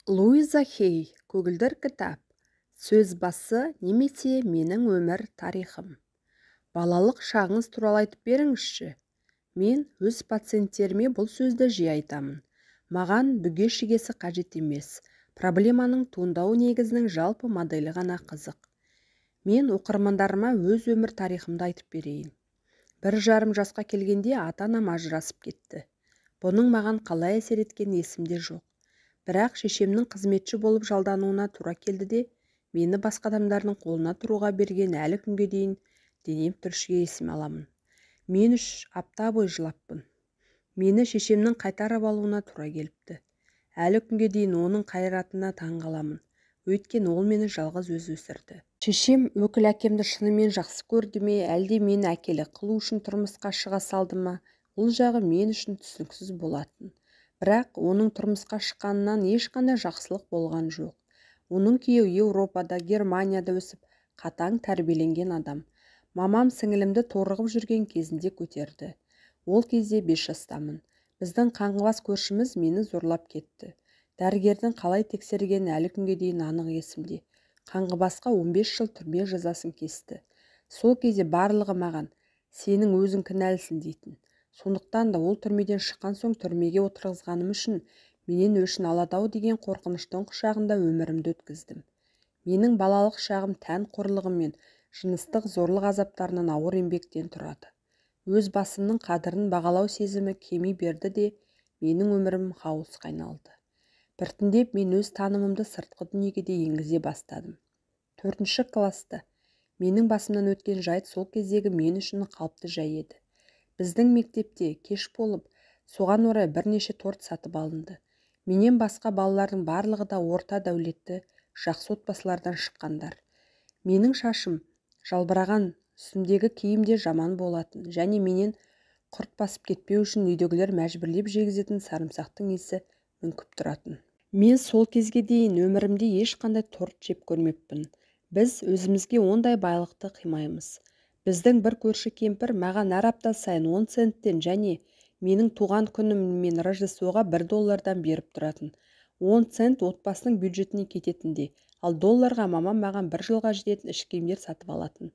Луиза Хей, «Көгілдір кітап», сөз басы немесе менің өмір тарихым. Балалық шағыңыз туралы айтып беріңізші. Мен өз пациенттеріме бұл сөзді жиі айтамын. Маған бүге-шігесі қажет емес. Проблеманың туындау негізінің жалпы моделі ғана қызық. Мен оқырмандарыма өз өмір тарихымды айтып берейін. 1,5 жасқа келгенде ата-анам ажырасып кетті. Бұның маған қалай әсер еткені есімде жоқ. Бірақ шешемнің қызметші болып жалдануына тура келді де, мені басқа адамдардың қолына тұруға берген әлі күнге дейін денем түршіге есіме аламын. Мен 3 апта бойы жылаппын. Мені шешемнің қайтарып алуына тура келіпті. Әлі күнге дейін оның қайратына таң қаламын. Өйткені ол мені жалғыз өзі өсірді. Шешем өкіл әкемді шынымен жақсы көрді ме, әлде мені әкелі қылу үшін тұрмысқа шыға салды ма, ол жағы мен үшін түсініксіз болатын. Бірақ оның тұрмысқа шыққанынан ешқандай жақсылық болған жоқ. Оның күйеуі Еуропада, Германияда өсіп, қатаң тәрбиеленген адам. Мамам сіңілімді торығып жүрген кезінде көтерді. Ол кезде 5 жастамын. Біздің қаңғыбас көршіміз мені зорлап кетті. Дәрігердің қалай тексергені әлі күнге дейін анық есімде. Қаңғыбасқа 15 жыл түрме жазасын кесті. Сол кезде барлығы маған, сенің өзің кінәлісің дейтін. Сондықтан да ол түрмеден шыққан соң түрмеге отырғызғаным үшін менен өшін алады-ау деген қорқыныштың құшағында өмірімді өткіздім. Менің балалық шағым тән қорлығы мен жыныстық зорлық азаптарынан ауыр еңбектен тұрады. Өз басымның қадірін бағалау сезімі кеми берді де, менің өмірім хаосқа айналды. Біртіндеп мен өз танымымды сыртқы дүниеге де енгізе бастадым. 4-ші класста менің басымнан өткен жайт сол кездегі мен үшін қалыпты жай еді. Біздің мектепте кеш болып, соған орай бірнеше торт сатып алынды. Менен басқа балалардың барлығы да орта дәулетті, жақсы отбасылардан шыққандар. Менің шашым жалбыраған, үстімдегі киім де жаман болатын және менен құрт басып кетпеу үшін үйдегілер мәжбүрлеп жегізетін сарымсақтың иісі мүңкіп тұратын. Мен сол кезге дейін өмірімде ешқандай торт жеп көрмеппін. Біз өзімізге ондай байлықты қимаймыз. Біздің бір көрші кемпір маған әр апта сайын 10 центтен және менің туған күнім мен Рождествоға 1 доллардан беріп тұратын. 10 цент отбасының бюджетіне кететіндей, ал долларға мамам маған бір жылға жететін іш киімдер сатып алатын.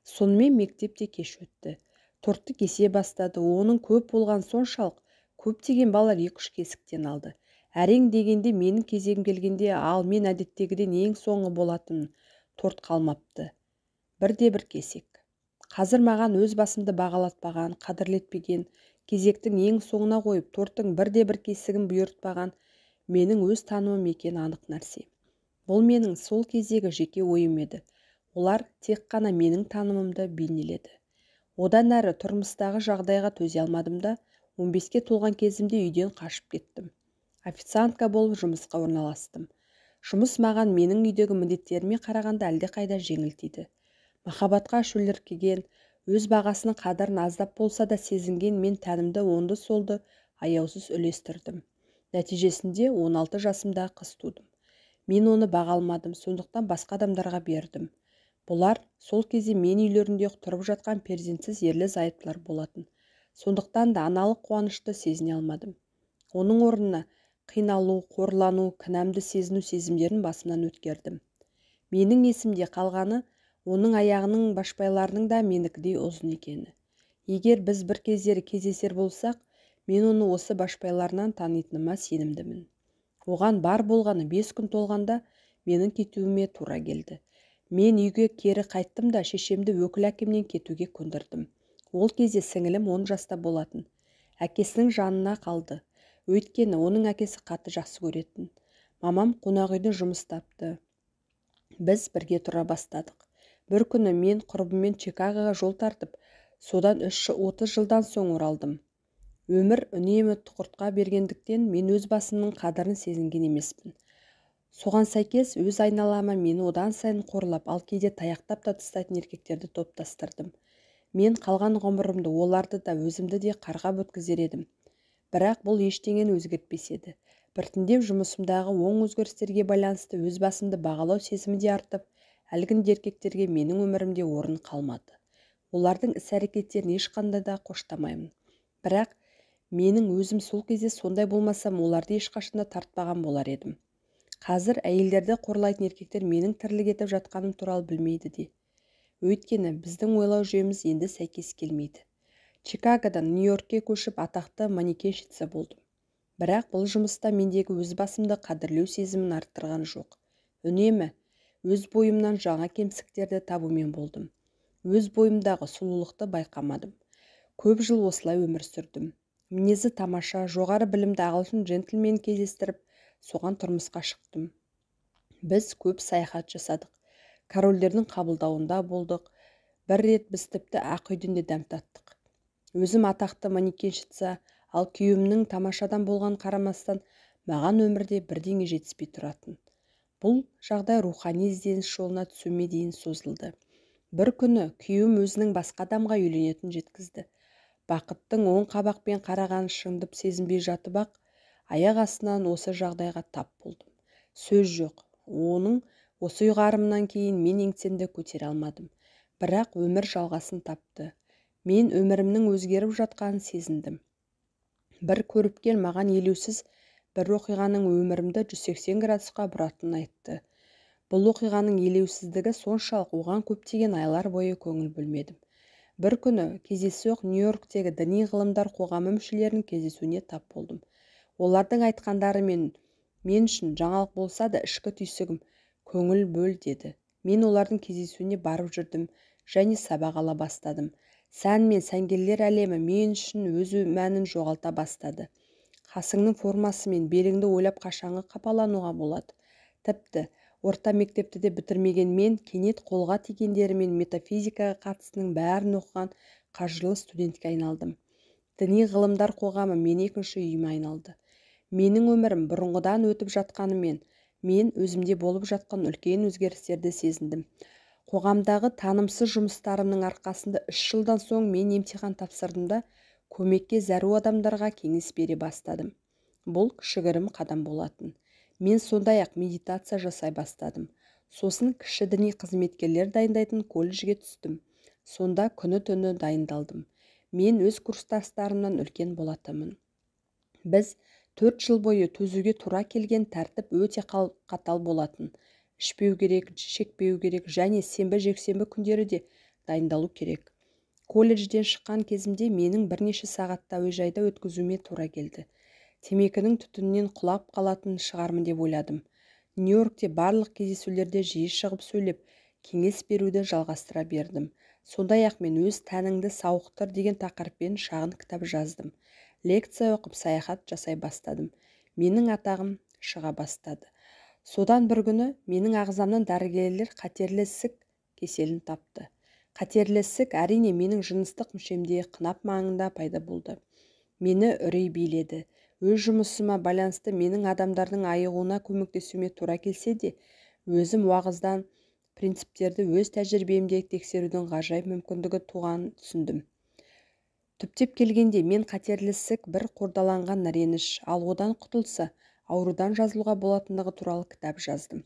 Сонымен мектепте кеш өтті. Тортты кесе бастады. Оның көп болған соншалық, көптеген балалар 2-3 кесіктен алды. Әрең дегенде менің кезегім келгенде, ал мен әдеттегіден ең соңғы болатын, торт қалмапты. Бірде-бір кесек. Қазір маған өз басымды бағалатпаған, қадірлетпеген, кезектің ең соңына қойып, торттың бірде-бір кесігін бұйыртпаған менің өз танымым екені анық нәрсе. Бұл менің сол кездегі жеке ойым еді. Олар тек қана менің танымымды бейнеледі. Одан әрі тұрмыстағы жағдайға төзе алмадым да, 15-ке толған кезімде үйден қашып кеттім. Официантка болып жұмысқа орналастым. Жұмыс маған менің үйдегі міндеттеріме қарағанда әлдеқайда жеңіл тиді. Махаббатқа шөліркеген, өз бағасының қадірін аздап болса да сезінген мен тәнімді оңды-солды аяусыз үлестірдім. Нәтижесінде 16 жасымда қыз тудым. Мен оны баға алмадым, сондықтан басқа адамдарға бердім. Бұлар сол кезде мен үйлерінде тұрып жатқан перзентсіз ерлі-зайыптылар болатын. Сондықтан да аналық қуанышты сезіне алмадым. Оның орнына қиналу, қорлану, кінәмді сезіну сезімдерін басымнан өткердім. Менің есімде қалғаны оның аяғының башпайларының да менікідей ұзын екені. Егер біз бір кездері кездесер болсақ, мен оны осы башпайларынан танитыныма сенімдімін. Оған бар болғаны 5 күн толғанда менің кетуіме тура келді. Мен үйге кері қайттым да шешемді өкіл әкемнен кетуге көндірдім. Ол кезде сіңілім 10 жаста болатын. Әкесінің жанына қалды. Өйткені оның әкесі қатты жақсы көретін. Мамам қонақ үйде жұмыс тапты. Біз бірге тұра бастадық. Бір күні мен құрбыммен Чикагоға жол тартып, содан 30 жылдан соң оралдым. Өмір үнемі тұқыртқа бергендіктен мен өз басымның қадірін сезінген емеспін. Соған сәйкес өз айналама мені одан сайын қорлап, ал кейде таяқтап та тастайтын еркектерді топтастырдым. Мен қалған ғұмырымды оларды да өзімді де қарғап өткізер едім. Бірақ бұл ештеңені өзгертпес еді. Біртіндеп жұмысымдағы оң өзгерістерге байланысты өз басымды бағалау сезімі де артып, әлгінде еркектерге менің өмірімде орын қалмады. Олардың іс-әрекеттерін ешқандай да қоштамаймын. Бірақ менің өзім сол кезде сондай болмасам, оларды ешқашан да тартпаған болар едім. Қазір әйелдерді қорлайтын еркектер менің тірлік етіп жатқаным туралы білмейді де. Өйткені біздің ойлау жүйеміз енді сәйкес келмейді. Чикагодан Нью-Йоркке көшіп атақты манекенщица болдым. Бірақ бұл жұмыста мендегі өз басымды қадірлеу сезімін арттырған жоқ. Үнемі өз бойымнан жаңа кемшіліктерді табумен болдым. Өз бойымдағы сұлулықты байқамадым. Көп жыл осылай өмір сүрдім. Мінезі тамаша, жоғары білімді ағылшын джентльмен кездестіріп, соған тұрмысқа шықтым. Біз көп саяхат жасадық. Корольдердің қабылдауында болдық. Бір рет біз тіпті ақ үйден де дәм таттық. Өзім атақты манекенщица, ал күйеуімнің тамашадан болған қарамастан маған өмірде бірдеңе жетіспей тұратын. Бұл жағдай рухани ізденіс жолына түсуіме дейін созылды. Бір күні күйеуім өзінің басқа адамға үйленетінін жеткізді. Бақыттың оң қабақпен қарағанын шындап сезінбей жатып-ақ, аяқ астынан осы жағдайға тап болдым. Сөз жоқ, оның осы ұйғарымынан кейін мен еңсемді көтере алмадым. Бірақ өмір жалғасын тапты. Мен өмірімнің өзгеріп жатқанын сезіндім. Бір көріпкел маған елеусіз бір оқиғаның өмірімді 180 градусқа бұратынын айтты. Бұл оқиғаның елеусіздігі соншалық, оған көптеген айлар бойы көңіл бөлмедім. Бір күні кездейсоқ Нью-Йорктегі діни ғылымдар қоғамы мүшелерінің кездесуіне тап болдым. Олардың айтқандары мен үшін жаңалық болса да, ішкі түйсігім көңіл бөл деді. Мен олардың кездесуіне барып жүрдім және сабақ ала бастадым. Сән мен сәнгерлер әлемі мен үшін өз мәнін жоғалта бастады. Қасыңның формасы мен беліңді ойлап қашанғы қапалануға болады. Тіпті орта мектепті де бітірмеген мен кенет қолға тигендері мен метафизикаға қатысының бәрін оқыған қажырлы студентке айналдым. Діни ғылымдар қоғамы мен екінші үйіме айналды. Менің өмірім бұрынғыдан өтіп жатқанымен, мен өзімде болып жатқан үлкен өзгерістерді сезіндім. Қоғамдағы танымсыз жұмыстарымның арқасында 3 жылдан соң мен емтихан тапсырдым да, көмекке зәру адамдарға кеңес бере бастадым. Бұл кішігірім қадам болатын. Мен сондай-ақ медитация жасай бастадым. Сосын кіші діни қызметкерлер дайындайтын колледжге түстім. Сонда күні-түні дайындалдым. Мен өз курстастарымнан үлкен болатынмын. Біз 4 жыл бойы төзуге тура келген тәртіп өте қатал болатын. Ішпеу керек, шекпеу керек және сенбі-жексенбі күндері де дайындалу керек. Колледжден шыққан кезімде менің бірнеше сағатты әуежайда өткізуіме тура келді. Темекінің түтінінен құлап қалатын шығармын деп ойладым. Нью-Йоркте барлық кездесулерде жиі шығып сөйлеп, кеңес беруді жалғастыра бердім. Сондай-ақ мен өз тәніңді сауықтыр деген тақырыппен шағын кітап жаздым. Лекция оқып, саяхат жасай бастадым. Менің атағым шыға бастады. Содан бір күні менің ағзамнан дәрігерлер қатерлі ісік кеселін тапты. Қатерлі ісік әрине менің жыныстық мүшемде қынап маңында пайда болды. Мені үрей биледі. Өз жұмысыма байланысты менің адамдардың айығуына көмектесуіме тура келсе де, өзім уағыздан принциптерді өз тәжірибемде тексерудің ғажайып мүмкіндігі туғанын түсіндім. Түптеп келгенде мен қатерлі ісік бір қордаланған реніш, ал одан құтылса, аурудан жазылуға болатындығы туралы кітап жаздым.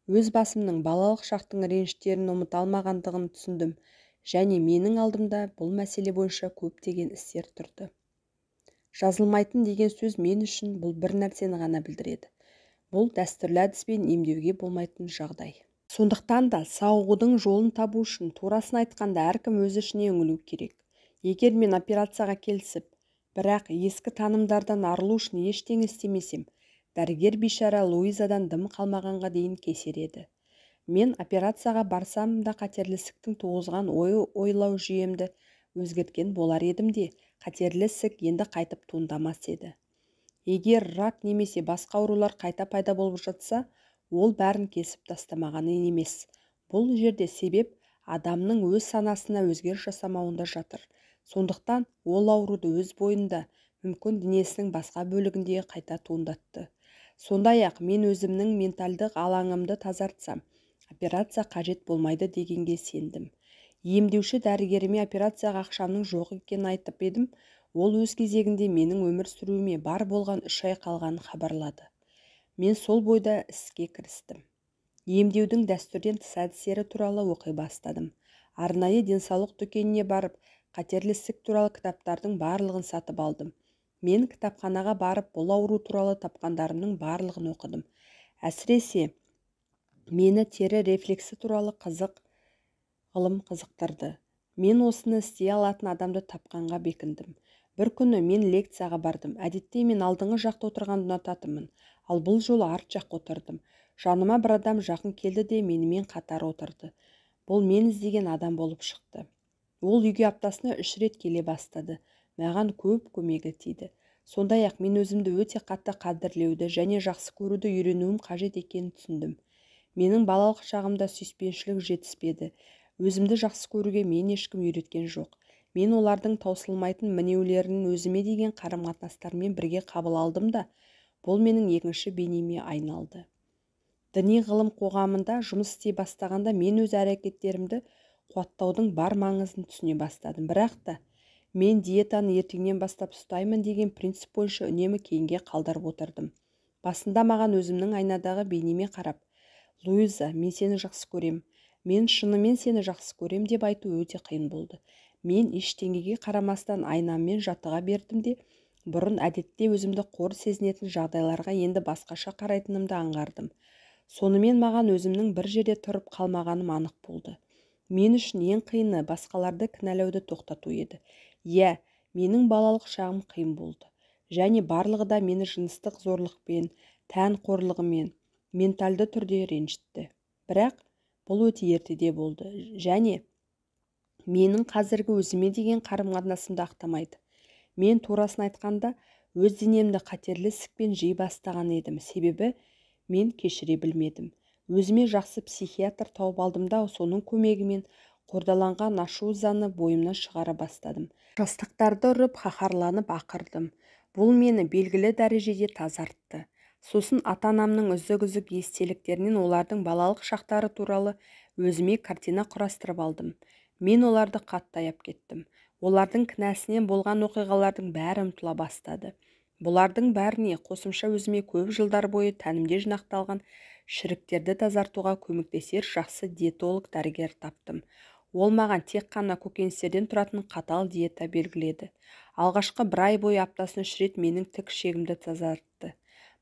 Өз басымның балалық шақтың реніштерін ұмыта алмағандығын түсіндім және менің алдымда бұл мәселе бойынша көптеген істер тұрды. Жазылмайтын деген сөз мен үшін бұл бір нәрсені ғана білдіреді. Бұл дәстүрлі әдіспен емдеуге болмайтын жағдай. Сондықтан да сауығудың жолын табу үшін турасын айтқанда әркім өз ішіне үңілу керек. Егер мен операцияға келісіп, бірақ ескі танымдардан арылу үшін ештеңе істемесем, дәрігер бейшара Луизадан дым қалмағанға дейін кесер еді. Мен операцияға барсам да қатерлі ісіктің туғызған ойлау жүйемді өзгерткен болар едім де, қатерлі ісік енді қайтып туындамас еді. Егер рак немесе басқа аурулар қайта пайда болып жатса, ол бәрін кесіп тастамағаны емес. Бұл жерде себеп адамның өз санасына өзгеріс жасамауында жатыр. Сондықтан ол ауруды өз бойында, мүмкін денесінің басқа бөлігінде қайта туындатты. Сондай-ақ мен өзімнің ментальдық алаңымды тазартсам, операция қажет болмайды дегенге сендім. Емдеуші дәрігеріме операцияға ақшамның жоқ екенін айтып едім, ол өз кезегінде менің өмір сүруіме бар болған 3 ай қалғанын хабарлады. Мен сол бойда іске кірістім. Емдеудің дәстүрден тыс әдістері туралы оқи бастадым. Арнайы денсаулық дүкеніне барып, қатерлі ісік туралы кітаптардың барлығын сатып алдым. Мен кітапханаға барып, бұл ауру туралы тапқандарымның барлығын оқыдым. Әсіресе, мені тері рефлексі туралы қызық ғылым қызықтырды. Мен осыны істей алатын адамды тапқанға бекіндім. Бір күні мен лекцияға бардым. Әдетте мен алдыңғы жақта отырғанды ұнататынмын, ал бұл жолы арт жаққа отырдым. Жаныма бір адам жақын келді де менімен қатар отырды. Бұл мен іздеген адам болып шықты. Ол үйге аптасына 3 рет келе бастады. Маған көп көмегі тиді. Сондай-ақ мен өзімді өте қатты қадірлеуді және жақсы көруді үйренуім қажет екенін түсіндім. Менің балалық шағымда сүйіспеншілік жетіспеді. Өзімді жақсы көруге мен ешкім үйреткен жоқ. Мен олардың таусылмайтын мінеулерін өзіме деген қарым-қатынастармен бірге қабыл алдым да, бұл менің екінші бейнеме айналды. Діни ғылым қоғамында жұмыс істей бастағанда мен өз әрекеттерімді қуаттаудың бар маңызын түсіне бастадым. Бірақ та мен диетаны ертеңнен бастап ұстаймын деген принцип бойынша үнемі кейінге қалдырып отырдым. Басында маған өзімнің айнадағы бейнеме қарап, «Луиза, мен сені жақсы көрем, мен шынымен сені жақсы көрем» деп айту өте қиын болды. Мен ештеңеге қарамастан айнаммен жаттыға бердім де, бұрын әдетте өзімді қор сезінетін жағдайларға енді басқаша қарайтынымды аңғардым. Сонымен маған өзімнің бір жерде тұрып қалмағаным анық болды. Мен үшін ең қиыны басқаларды кінәлауды тоқтату еді. Иә, менің балалық шағым қиын болды. Және барлығы да мені жыныстық зорлықпен, тән қорлығымен, менталды түрде ренжітті. Бірақ бұл өте ертеде болды. Және менің қазіргі өзіме деген қарым-қатынасымды ақтамайды. Мен турасын айтқанда, өз денемді қатерлі ісікпен жей бастаған едім. Себебі мен кешіре білмедім. Өзіме жақсы психиатр тауып алдым да, соның көмегімен қордаланған ашу-ызаны бойымнан шығара бастадым. Жастықтарды ұрып, қаһарланып ақырдым. Бұл мені белгілі дәрежеде тазартты. Сосын ата-анамның үзік-үзік естеліктерінен олардың балалық шақтары туралы өзіме картина құрастырып алдым. Мен оларды қатты аяп кеттім. Олардың кінәсінен болған оқиғалардың бәрі ұмытыла бастады. Бұлардың бәріне қосымша өзіме көп жылдар бойы тәнімде жинақталған шіріктерді тазартуға көмектесер жақсы диетолог дәрігер таптым. Ол маған тек қана көкөністерден тұратын қатал диета белгіледі. Алғашқы бір ай бойы аптасына 3 рет менің тік ішегімді тазартты.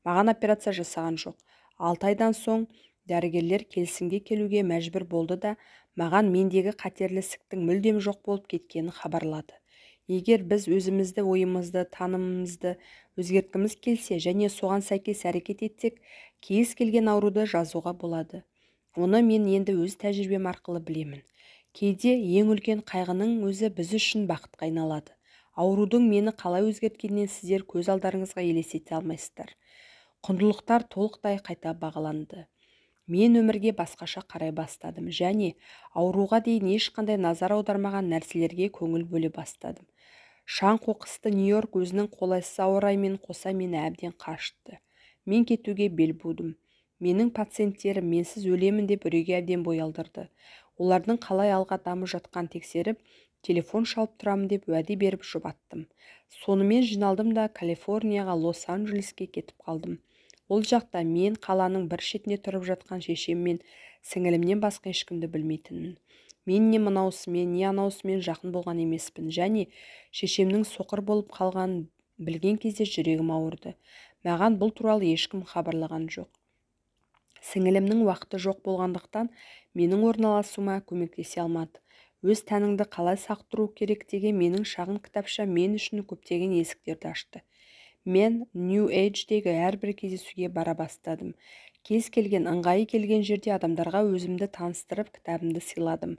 Маған операция жасаған жоқ. 6 айдан соң дәрігерлер келісімге келуге мәжбүр болды да, маған мендегі қатерлі ісіктің мүлдем жоқ болып кеткенін хабарлады. Егер біз өзімізді, ойымызды, танымымызды өзгерткіміз келсе және соған сәйкес әрекет етсек, кез келген ауруды жазуға болады. Оны мен енді өз тәжірибем арқылы білемін. Кейде ең үлкен қайғының өзі біз үшін бақытқа айналады. Аурудың мені қалай өзгерткенін сіздер көз алдарыңызға елестете алмайсыздар. Құндылықтар толықтай қайта бағаланды. Мен өмірге басқаша қарай бастадым және ауруға дейін ешқандай назар аудармаған нәрселерге көңіл бөле бастадым. Шаң қоқысты Нью-Йорк өзінің қолайсыз ауа райымен қоса мені әбден қашытты. Мен кетуге бел будым. Менің пациенттерім менсіз өлемін деп үрейге әбден бой алдырды. Олардың қалай алға дамып жатқан тексеріп, телефон шалып тұрамын деп уәде беріп жұбаттым. Сонымен жиналдым да Калифорнияға, Лос-Анджелеске кетіп қалдым. Ол жақта мен қаланың бір шетінде тұрып жатқан шешем мен сіңілімнен басқа ешкімді білмейтінмін. Мен не мынаусымен, не анаусымен жақын болған емеспін. Және шешемнің соқыр болып қалғанын білген кезде жүрегім ауырды. Маған бұл туралы ешкім хабарлаған жоқ. Сіңілімнің уақыты жоқ болғандықтан менің орналасуыма көмектесе алмады. Өз тәніңді қалай сақтыру керек деген менің шағын кітапша мен үшін көптеген есіктерді ашты. Мен New Age'дегі әрбір кездесуге бара бастадым. Кез келген ыңғайы келген жерде адамдарға өзімді таныстырып, кітабымды сыйладым.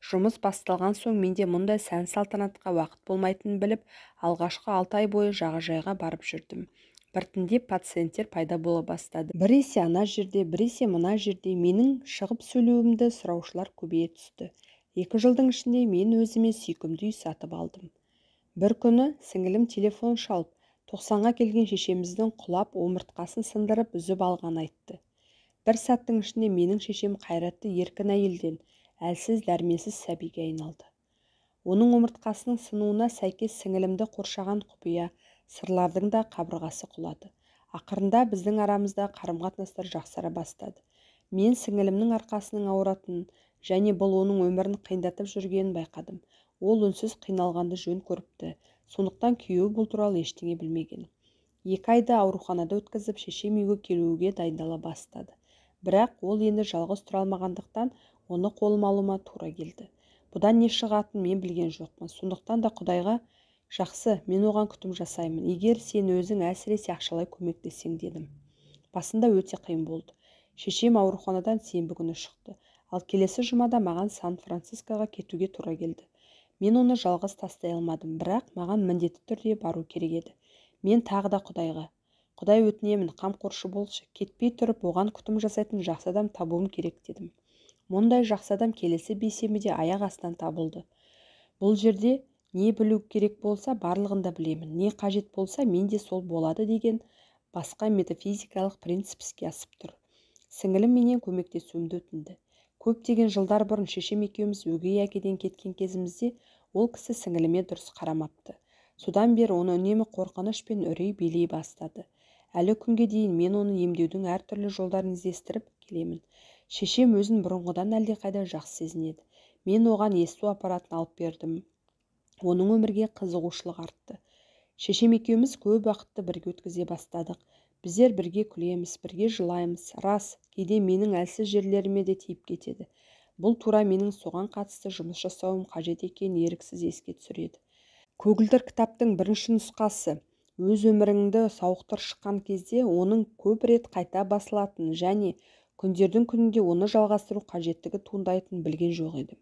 Жұмыс басталған соң менде мұндай сән салтанатқа уақыт болмайтынын біліп, алғашқы 6 ай бойы жағажайға барып жүрдім. Біртіндеп пациенттер пайда бола бастады. Біресе ана жерде, біресе мына жерде менің шығып сөйлеуімді сұраушылар көбейе түсті. 2 жылдың ішінде мен өзіме сүйкімді үй сатып алдым. Бір күні сіңілім телефон шалып, 90-ға келген шешеміздің құлап омыртқасын сындырып үзіп алғанын айтты. Бір сәттің ішінде менің шешем қайратты еркін әйелден әлсіз дәрменсіз сәбиге айналды. Оның омыртқасының сынуына сәйкес сіңілімді қоршаған құпия сырлардың да қабырғасы құлады. Ақырында біздің арамызда қарым-қатынастар жақсара бастады. Мен сіңілімнің арқасының ауыратынын және бұл оның өмірін қиындатып жүргенін байқадым. Ол үнсіз қиналғанды жөн көріпті. Сондықтан күйеуі бұл туралы ештеңе білмеген. 2 айды ауруханада өткізіп, шешем үйге келуге дайындала бастады. Бірақ ол енді жалғыз тұра алмағандықтан оны қолыма алуыма тура келді. Бұдан не шығатынын мен білген жоқпын. Сондықтан да Құдайға жақсы, мен оған күтім жасаймын. Егер сен өзің әсіресе ақшалай көмектессең дедім. Басында өте қиын болды. Шешем ауруханадан сенбі күні шықты. Ал келесі жұмада маған Сан-Францискоға кетуге тура келді. Мен оны жалғыз тастай алмадым, бірақ маған міндетті түрде бару керек еді. Мен тағы да Құдайға: Құдай өтінемін, қамқоршы болшы, кетпей тұрып оған күтім жасайтын жақсы адам табуым керек дедім. Мұндай жақсы адам келесі бейсенбіде аяқ астынан табылды. Бұл жерде не білу керек болса, барлығын да білемін. Не қажет болса, менде сол болады деген басқа метафизикалық принцип іске асып тұр. Сіңілім менен көмектесуімді өтінді. Көптеген жылдар бұрын шешем екеуміз өгей әкеден кеткен кезімізде ол кісі сіңіліме дұрыс қарамапты. Содан бері оны үнемі қорқыныш пен үрей билей бастады. Әлі күнге дейін мен оны емдеудің әртүрлі жолдарын іздестіріп келемін. Шешем өзін бұрынғыдан әлдеқайда жақсы сезінеді. Мен оған есту аппаратын алып бердім. Оның өмірге қызығушылығы артты. Шешем екеуміз көп уақытты бірге өткізе бастадық. Біздер бірге күлеміз, бірге жылаймыз. Рас, кейде менің әлсіз жерлеріме де тиіп кетеді. Бұл тура менің соған қатысты жұмыс жасауым қажет екенін еріксіз еске түсіреді. Көгілдір кітаптың бірінші нұсқасы өз өміріңді сауықтыр шыққан кезде оның көп рет қайта басылатынын және күндердің күнінде оны жалғастыру қажеттігі туындайтынын білген жоқ едім.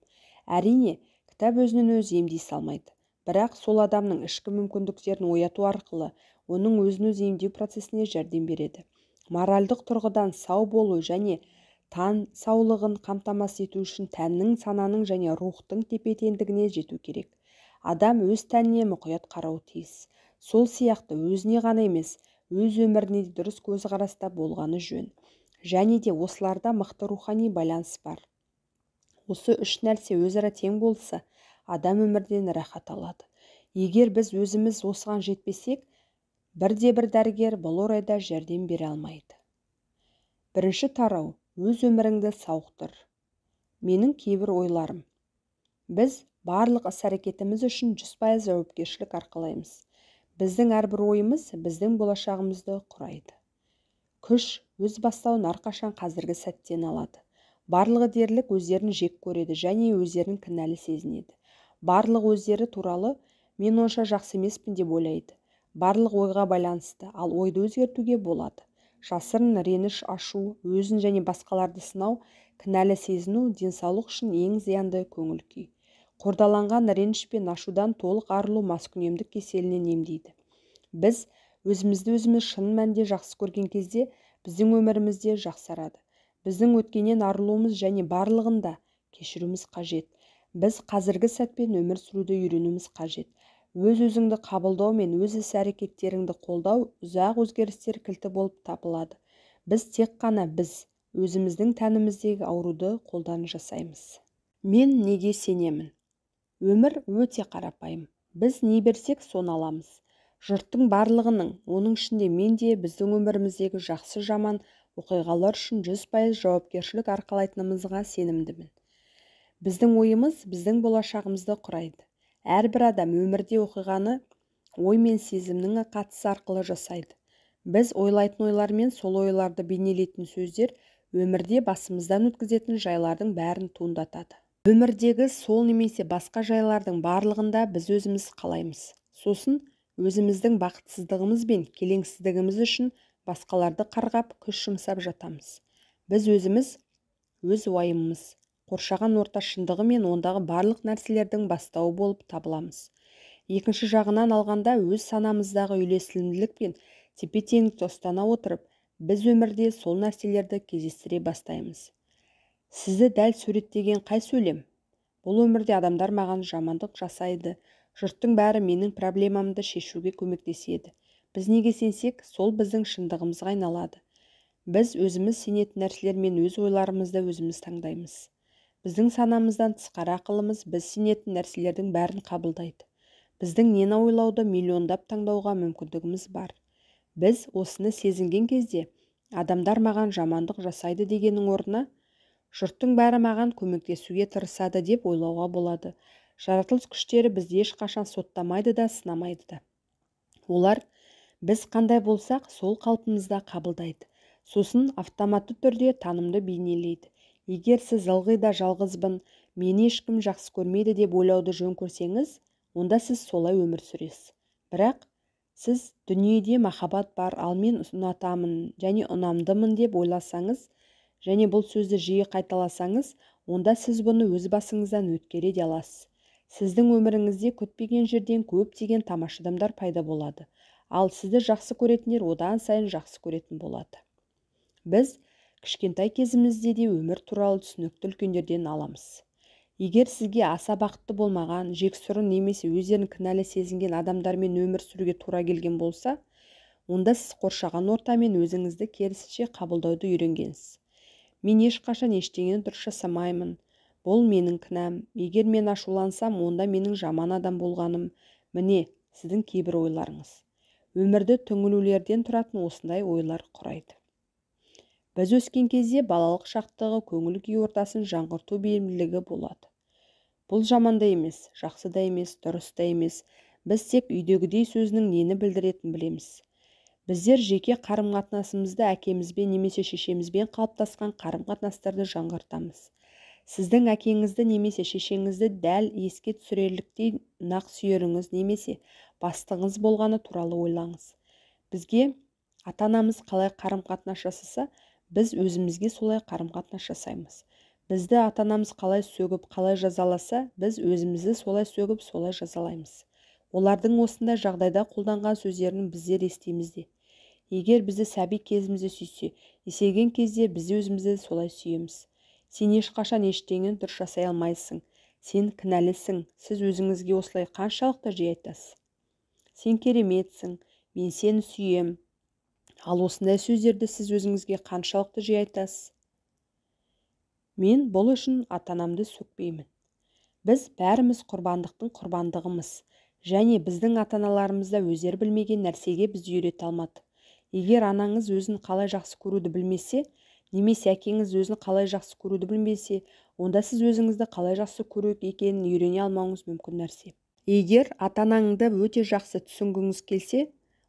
Әрине, кітап өзінен өзі емдей салмайды. Бірақ сол адамның ішкі мүмкіндіктерін ояту арқылы оның өзін-өзі емдеу процесіне жәрдем береді. Моральдық тұрғыдан сау болу және тән саулығын қамтамасыз ету үшін тәннің, сананың және рухтың тепе-теңдігіне жету керек. Адам өз тәніне мұқият қарауы тиіс. Сол сияқты өзіне ғана емес, өз өміріне де дұрыс көзқараста болғаны жөн. Және де осыларда мықты рухани байланыс бар. Осы үш нәрсе өзара тең болса, адам өмірден рахат алады. Егер біз өзіміз осыған жетпесек, бірде-бір дәрігер бұл орайда жәрдем бере алмайды. Бірінші тарау: өз өміріңді сауықтыр. Менің кейбір ойларым. Біз барлық іс-әрекетіміз үшін 100% жауапкершілік арқалаймыз. Біздің әрбір ойымыз біздің болашағымызды құрайды. Күш өз бастауын әрқашан қазіргі сәттен алады. Барлығы дерлік өздерін жек көреді және өздерін кінәлі сезінеді. Барлығы өздері туралы мен онша жақсы емеспін деп ойлайды. Барлық ойға байланысты, ал ойды өзгертуге болады. Жасырын реніш, ашу, өзін және басқаларды сынау, кінәлі сезіну денсаулық үшін ең зиянды көңіл күй. Қордаланған реніш пен ашудан толық арылу маскүнемдік кеселінен емдейді. Біз өзімізді өзіміз шын мәнде жақсы көрген кезде біздің өмірімізде жақсарады. Біздің өткеннен арылуымыз және барлығын да кешіруіміз қажет. Біз қазіргі сәтпен өмір сүруді үйренуіміз қажет. Өз-өзіңді қабылдау мен өз іс-әрекеттеріңді қолдау ұзақ өзгерістер кілті болып табылады. Біз тек қана біз өзіміздің тәніміздегі ауруды қолдан жасаймыз. Мен неге сенемін? Өмір өте қарапайым. Біз не берсек, соны аламыз. Жұрттың барлығының, оның ішінде мен де біздің өміріміздегі жақсы жаман оқиғалар үшін 100% жауапкершілік арқалайтынымызға сенімдімін. Біздің ойымыз біздің болашағымызды құрайды. Әрбір адам өмірде оқиғаны ой мен сезімнің қатысы арқылы жасайды. Біз ойлайтын ойлар мен сол ойларды бейнелейтін сөздер өмірде басымыздан өткізетін жайлардың бәрін туындатады. Өмірдегі сол немесе басқа жайлардың барлығында біз өзіміз қалаймыз. Сосын өзіміздің бақытсыздығымыз бен келеңсіздігіміз үшін басқаларды қарғап, күш жұмсап жатамыз. Біз өзіміз, өз уайымымыз, қоршаған орта шындығы мен ондағы барлық нәрселердің бастауы болып табыламыз. Екінші жағынан алғанда, өз санамыздағы үйлесімділік пен тепе-теңдікті ұстана отырып, біз өмірде сол нәрселерді кездестіре бастаймыз. Сізді дәл суреттеген қай сөйлем? Бұл өмірде адамдар маған жамандық жасайды, жұрттың бәрі менің проблемамды шешуге көмектеседі. Біз неге сенсек, сол біздің шындығымызға айналады. Біз өзіміз сенетін нәрселер мен өз ойларымызды өзіміз таңдаймыз. Біздің санамыздан тысқары ақылымыз біз сенетін нәрселердің бәрін қабылдайды. Біздің нені ойлауды миллиондап таңдауға мүмкіндігіміз бар. Біз осыны сезінген кезде, адамдар маған жамандық жасайды дегеннің орнына, жұрттың бәрі маған көмектесуге тырысады деп ойлауға болады. Жаратылыс күштері бізді ешқашан соттамайды да, сынамайды да. Олар Біз қандай болсақ, сол қалпымызда қабылдайды. Сосын автоматты түрде танымды бейнелейді. Егер сіз ылғи да жалғызбын, мені ешкім жақсы көрмейді деп ойлауды жөн көрсеңіз, онда сіз солай өмір сүресіз. Бірақ сіз дүниеде махаббат бар, ал мен ұнатамын және ұнамдымын деп ойласаңыз, және бұл сөзді жиі қайталасаңыз, онда сіз бұны өз басыңыздан өткере де аласыз. Сіздің өміріңізде күтпеген жерден көптеген тамаша адамдар пайда болады. Ал сізді жақсы көретіндер одан сайын жақсы көретін болады. Біз кішкентай кезімізде де өмір туралы түсінікті үлкендерден аламыз. Егер сізге аса бақытты болмаған, жексұрын немесе өздерін кінәлі сезінген адамдармен өмір сүруге тура келген болса, онда сіз қоршаған ортамен өзіңізді керісінше қабылдауды үйренгенсіз. Мен ешқашан ештеңені дұрыс жасамаймын. Бұл менің кінәм. Егер мен ашулансам, онда менің жаман адам болғаным. Міне, сіздің кейбір ойларыңыз. Өмірді түңілулерден тұратын осындай ойлар құрайды. Біз өскен кезде балалық шақтағы көңіл күй ортасын жаңғырту бейімділігі болады. Бұл жаман да емес, жақсы да емес, дұрыс та емес. Біз тек үйдегідей сөзінің нені білдіретінін білеміз. Біздер жеке қарым-қатынасымызды әкемізбен немесе шешемізбен қалыптасқан қарым-қатынастарды жаңғыртамыз. Сіздің әкеңізді немесе шешеңізді дәл еске түсірерліктей нақ сүйеріңіз немесе бастығыңыз болғаны туралы ойлаңыз. Бізге ата-анамыз қалай қарым-қатынас жасаса, біз өзімізге солай қарым-қатынас жасаймыз. Бізді ата-анамыз қалай сөгіп, қалай жазаласа, біз өзімізді солай сөгіп, солай жазалаймыз. Олардың осындай жағдайда қолданған сөздерін біздер естиміз де. Егер бізді сәби кезімізде сүйсе, есейген кезде біз өзімізді солай сүйеміз. Сен ешқашан ештеңені дұрыс жасай алмайсың. Сен кінәлісің. Сіз өзіңізге осылай қаншалықты жиі айтасыз? Сен кереметсің, мен сені сүйем. Ал осындай сөздерді сіз өзіңізге қаншалықты жиі айтасыз? Мен бұл үшін ата-анамды сөкпеймін. Біз бәріміз құрбандықтың құрбандығымыз. Және біздің ата-аналарымыз да өздері білмеген нәрсеге бізді үйрете алмады. Егер анаңыз өзін қалай жақсы көруді білмесе, немесе әкеңіз өзін қалай жақсы көруді білмесе, онда сіз өзіңізді қалай жақсы көру екенін үйрене алмауыңыз мүмкін нәрсе. Егер ата-анаңды өте жақсы түсінгіңіз келсе,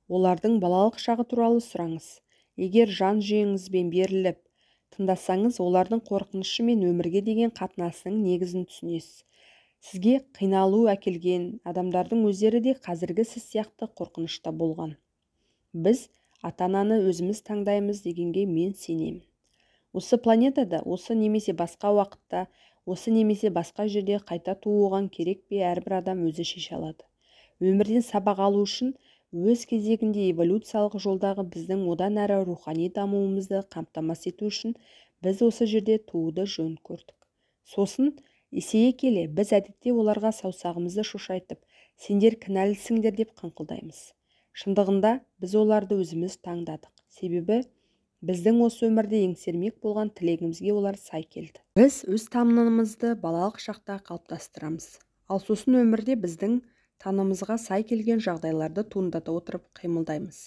олардың балалық шағы туралы сұраңыз. Егер жан жүйеңізбен беріліп тыңдасаңыз, олардың қорқынышы мен өмірге деген қатынасының негізін түсінесіз. Сізге қиналу әкелген адамдардың өздері де қазіргі сіз сияқты қорқынышта болған. Біз ата-ананы өзіміз таңдаймыз дегенге мен сенемін. Осы планетада, осы немесе басқа уақытта, осы немесе басқа жерде қайта туу оған керек пе, әрбір адам өзі шеше алады. Өмірден сабақ алу үшін өз кезегінде эволюциялық жолдағы біздің одан әрі рухани дамуымызды қамтамасыз ету үшін біз осы жерде тууды жөн көрдік. Сосын есейе келе біз әдетте оларға саусағымызды шошайтып, сендер кінәлісіңдер деп қыңқылдаймыз. Шындығында біз оларды өзіміз таңдадық. Себебі біздің осы өмірде еңсермек болған тілегімізге олар сай келді. Біз өз танымымызды балалық шақта қалыптастырамыз. Ал сосын өмірде біздің танымымызға сай келген жағдайларды туындата отырып қимылдаймыз.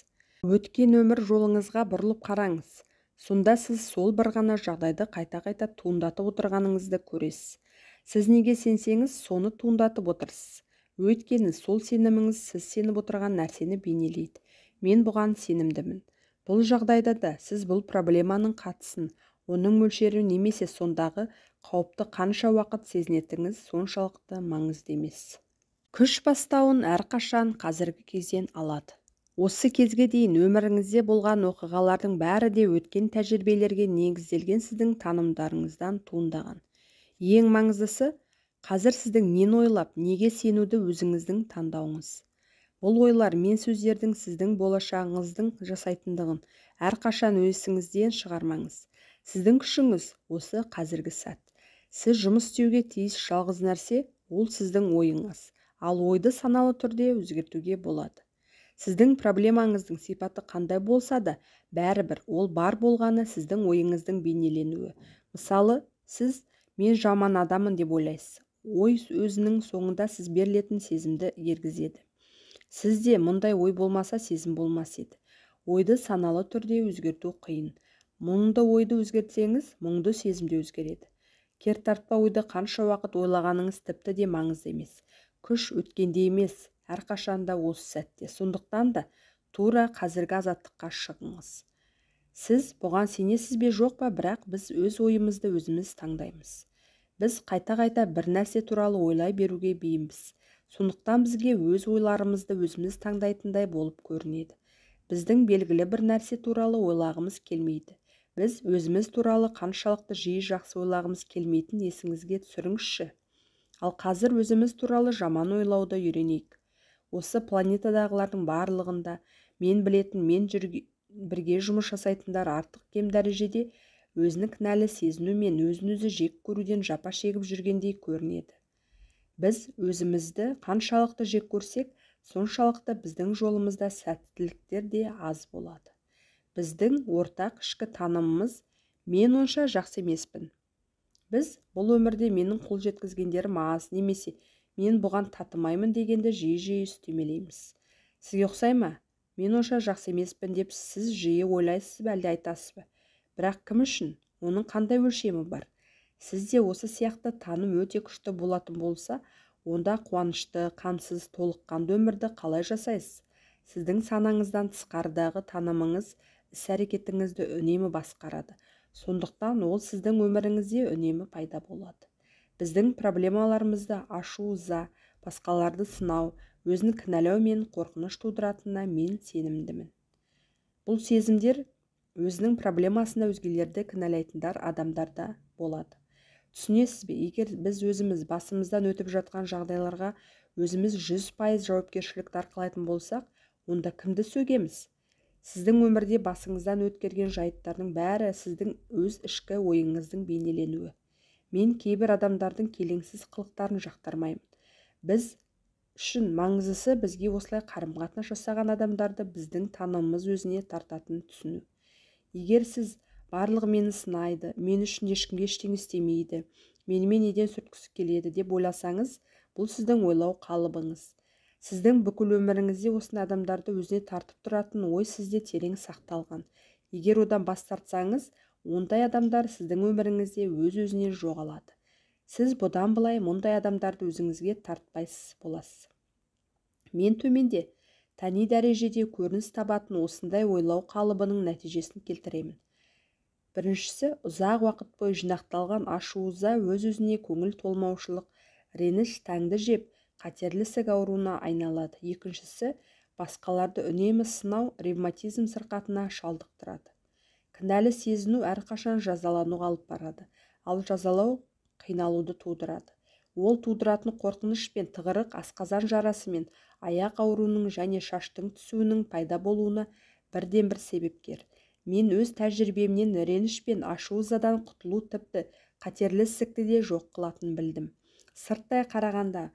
Өткен өмір жолыңызға бұрылып қараңыз. Сонда сіз сол бір ғана жағдайды қайта-қайта туындатып отырғаныңызды көресіз. Сіз неге сенсеңіз, соны туындатып отырсыз. Өйткені сол сеніміңіз сіз сеніп отырған нәрсені бейнелейді. Мен бұған сенімдімін. Бұл жағдайда да сіз бұл проблеманың қатысын, оның мөлшері немесе сондағы қауіпті қанша уақыт сезінетініңіз соншалықты маңызды емес. Күш бастауын әрқашан қазіргі кезден алады. Осы кезге дейін өміріңізде болған оқиғалардың бәрі де өткен тәжірибелерге негізделген сіздің танымдарыңыздан туындаған. Ең маңыздысы, қазір сіздің нені ойлап, неге сенуді өзіңіздің таңдауыңыз. Бұл ойлар мен сөздердің сіздің болашағыңыздың жасайтындығын әрқашан есіңізден шығармаңыз. Сіздің күшіңіз осы қазіргі сәт. Сіз жұмыс істеуге тиіс жалғыз нәрсе ол сіздің ойыңыз. Ал ойды саналы түрде өзгертуге болады. Сіздің проблемаңыздың сипаты қандай болса да, бәрібір ол бар болғаны сіздің ойыңыздың бейнеленуі. Мысалы, сіз мен жаман адаммын деп ойлайсыз. Ой өзінің соңында сіз берілетін сезімді ергізеді. Сізде мұндай ой болмаса сезім болмас еді. Ойды саналы түрде өзгерту қиын. Мұңды ойды өзгертсеңіз, мұңды сезім де өзгереді. Кертартпа ойды қанша уақыт ойлағаныңыз тіпті де маңызды емес. Күш өткенде емес, әрқашанда осы сәтте. Сондықтан да Тура қазіргі азаттыққа шығыңыз. Сіз бұған сенесіз бе, жоқ па, бірақ біз өз ойымызды өзіміз таңдаймыз. Біз қайта-қайта бір нәрсе туралы ойлай беруге бейімбіз. Сондықтан бізге өз ойларымызды өзіміз таңдайтындай болып көрінеді. Біздің белгілі бір нәрсе туралы ойлағымыз келмейді. Біз өзіміз туралы қаншалықты жиі жақсы ойлағымыз келмейтін есіңізге түсіріңізші. Ал қазір өзіміз туралы жаман ойлауды үйренейік. Осы планетадағылардың барлығында мен білетін, мен бірге жұмыс жасайтындар артық кем дәрежеде өзін кінәлі сезіну мен өзін-өзі жек көруден жапа шегіп жүргендей көрінеді. Біз өзімізді қаншалықты жек көрсек, соншалықты біздің жолымызда сәттіліктер де аз болады. Біздің ортақ ішкі танымымыз мен онша жақсы емеспін. Біз бұл өмірде менің қол жеткізгендерім аз немесе мен бұған татымаймын дегенді жиі-жиі үстемелейміз. Сізге ұқсай ма? Мен онша жақсы емеспін деп сіз жиі ойлайсыз ба, әлде айтасыз ба? Бірақ кім үшін? Оның қандай өлшемі бар? Сізде осы сияқты таным өте күшті болатын болса, онда қуанышты, қамсыз, толыққанды өмірді қалай жасайсыз? Сіздің санаңыздан тысқарыдағы танымыңыз іс-әрекетіңізді үнемі басқарады. Сондықтан ол сіздің өміріңізде үнемі пайда болады. Біздің проблемаларымызды ашу, ыза, басқаларды сынау, өзін кінәлау мен қорқыныш тудыратынына мен сенімдімін. Бұл сезімдер өзінің проблемасына өзгелерді кінәлайтындар адамдарда болады. Түсінесіз бе, егер біз өзіміз басымыздан өтіп жатқан жағдайларға өзіміз 100% жауапкершілікті арқалайтын болсақ, онда кімді сөгеміз? Сіздің өмірде басыңыздан өткерген жайттардың бәрі сіздің өз ішкі ойыңыздың бейнеленуі. Мен кейбір адамдардың келеңсіз қылықтарын жақтырмаймын. Біз үшін маңыздысы бізге осылай қарым-қатынас жасаған адамдарды біздің танымымыз өзіне тартатынын түсіну. Егер сіз барлығы мені сынайды, мен үшін ешкімге ештеңе істемейді, менімен неден сүрткісі келеді деп ойласаңыз, бұл сіздің ойлау қалыбыңыз. Сіздің бүкіл өміріңізде осындай адамдарды өзіне тартып тұратын ой сізде терең сақталған. Егер одан бас тартсаңыз, ондай адамдар сіздің өміріңізде өз-өзінен жоғалады. Сіз бұдан былай мұндай адамдарды өзіңізге тартпайсыз боласыз. Мен төменде тәни дәрежеде көрініс табатын осындай ойлау қалыбының нәтижесін келтіремін. Біріншісі, ұзақ уақыт бойы жинақталған ашу-ыза, өз-өзіне көңіл толмаушылық, реніш тәңді жеп, қатерлі ісік ауруына айналады. Екіншісі, басқаларды үнемі сынау ревматизм сырқатына шалдықтырады. Кінәлі сезіну әрқашан жазалануға алып барады, ал жазалау қиналуды тудырады. Ол тудыратын қорқыныш пен тығырық асқазан жарасы мен аяқ ауруының және шаштың түсуінің пайда болуына бірден-бір себепкер. Мен өз тәжірибемнен реніш пен ашу-ызадан құтылу тіпті қатерлі ісікті де жоқ қылатынын білдім. Сырттай қарағанда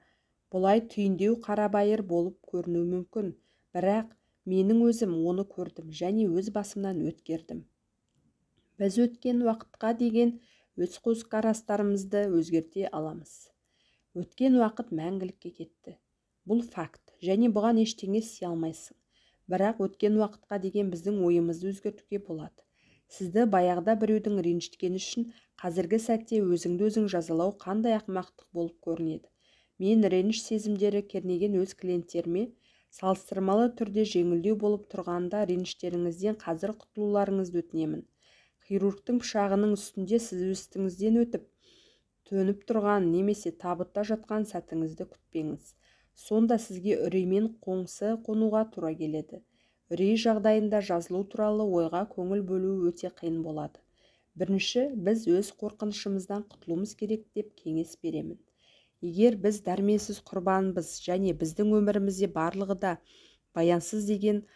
бұлай түйіндеу қарабайыр болып көрінуі мүмкін, бірақ менің өзім оны көрдім және өз басымнан өткердім. Біз өткен уақытқа деген өз көзқарастарымызды өзгерте аламыз. Өткен уақыт мәңгілікке кетті. Бұл факт, және бұған ештеңе істей алмайсың. Бірақ өткен уақытқа деген біздің ойымызды өзгертуге болады. Сізді баяғыда біреудің ренжіткені үшін қазіргі сәтте өзіңді өзің жазалау қандай ақымақтық болып көрінеді. Мен реніш сезімдері кернеген өз клиенттеріме салыстырмалы түрде жеңілдеу болып тұрғанда реніштеріңізден қазір құтылуларыңызды өтінемін. Хирургтың пышағының үстінде сіз үстіңізден өтіп, төніп тұрған немесе табытта жатқан сәтіңізді күтпеңіз. Сонда сізге үреймен қоңсы қонуға тура келеді. Үрей жағдайында жазылу туралы ойға көңіл бөлу өте қиын болады. Бірінші, біз өз қорқынышымыздан құтылуымыз керек деп кеңес беремін. Егер біз дәрменсіз құрбанбыз және біздің өмірімізде барлығы да баянсыз деген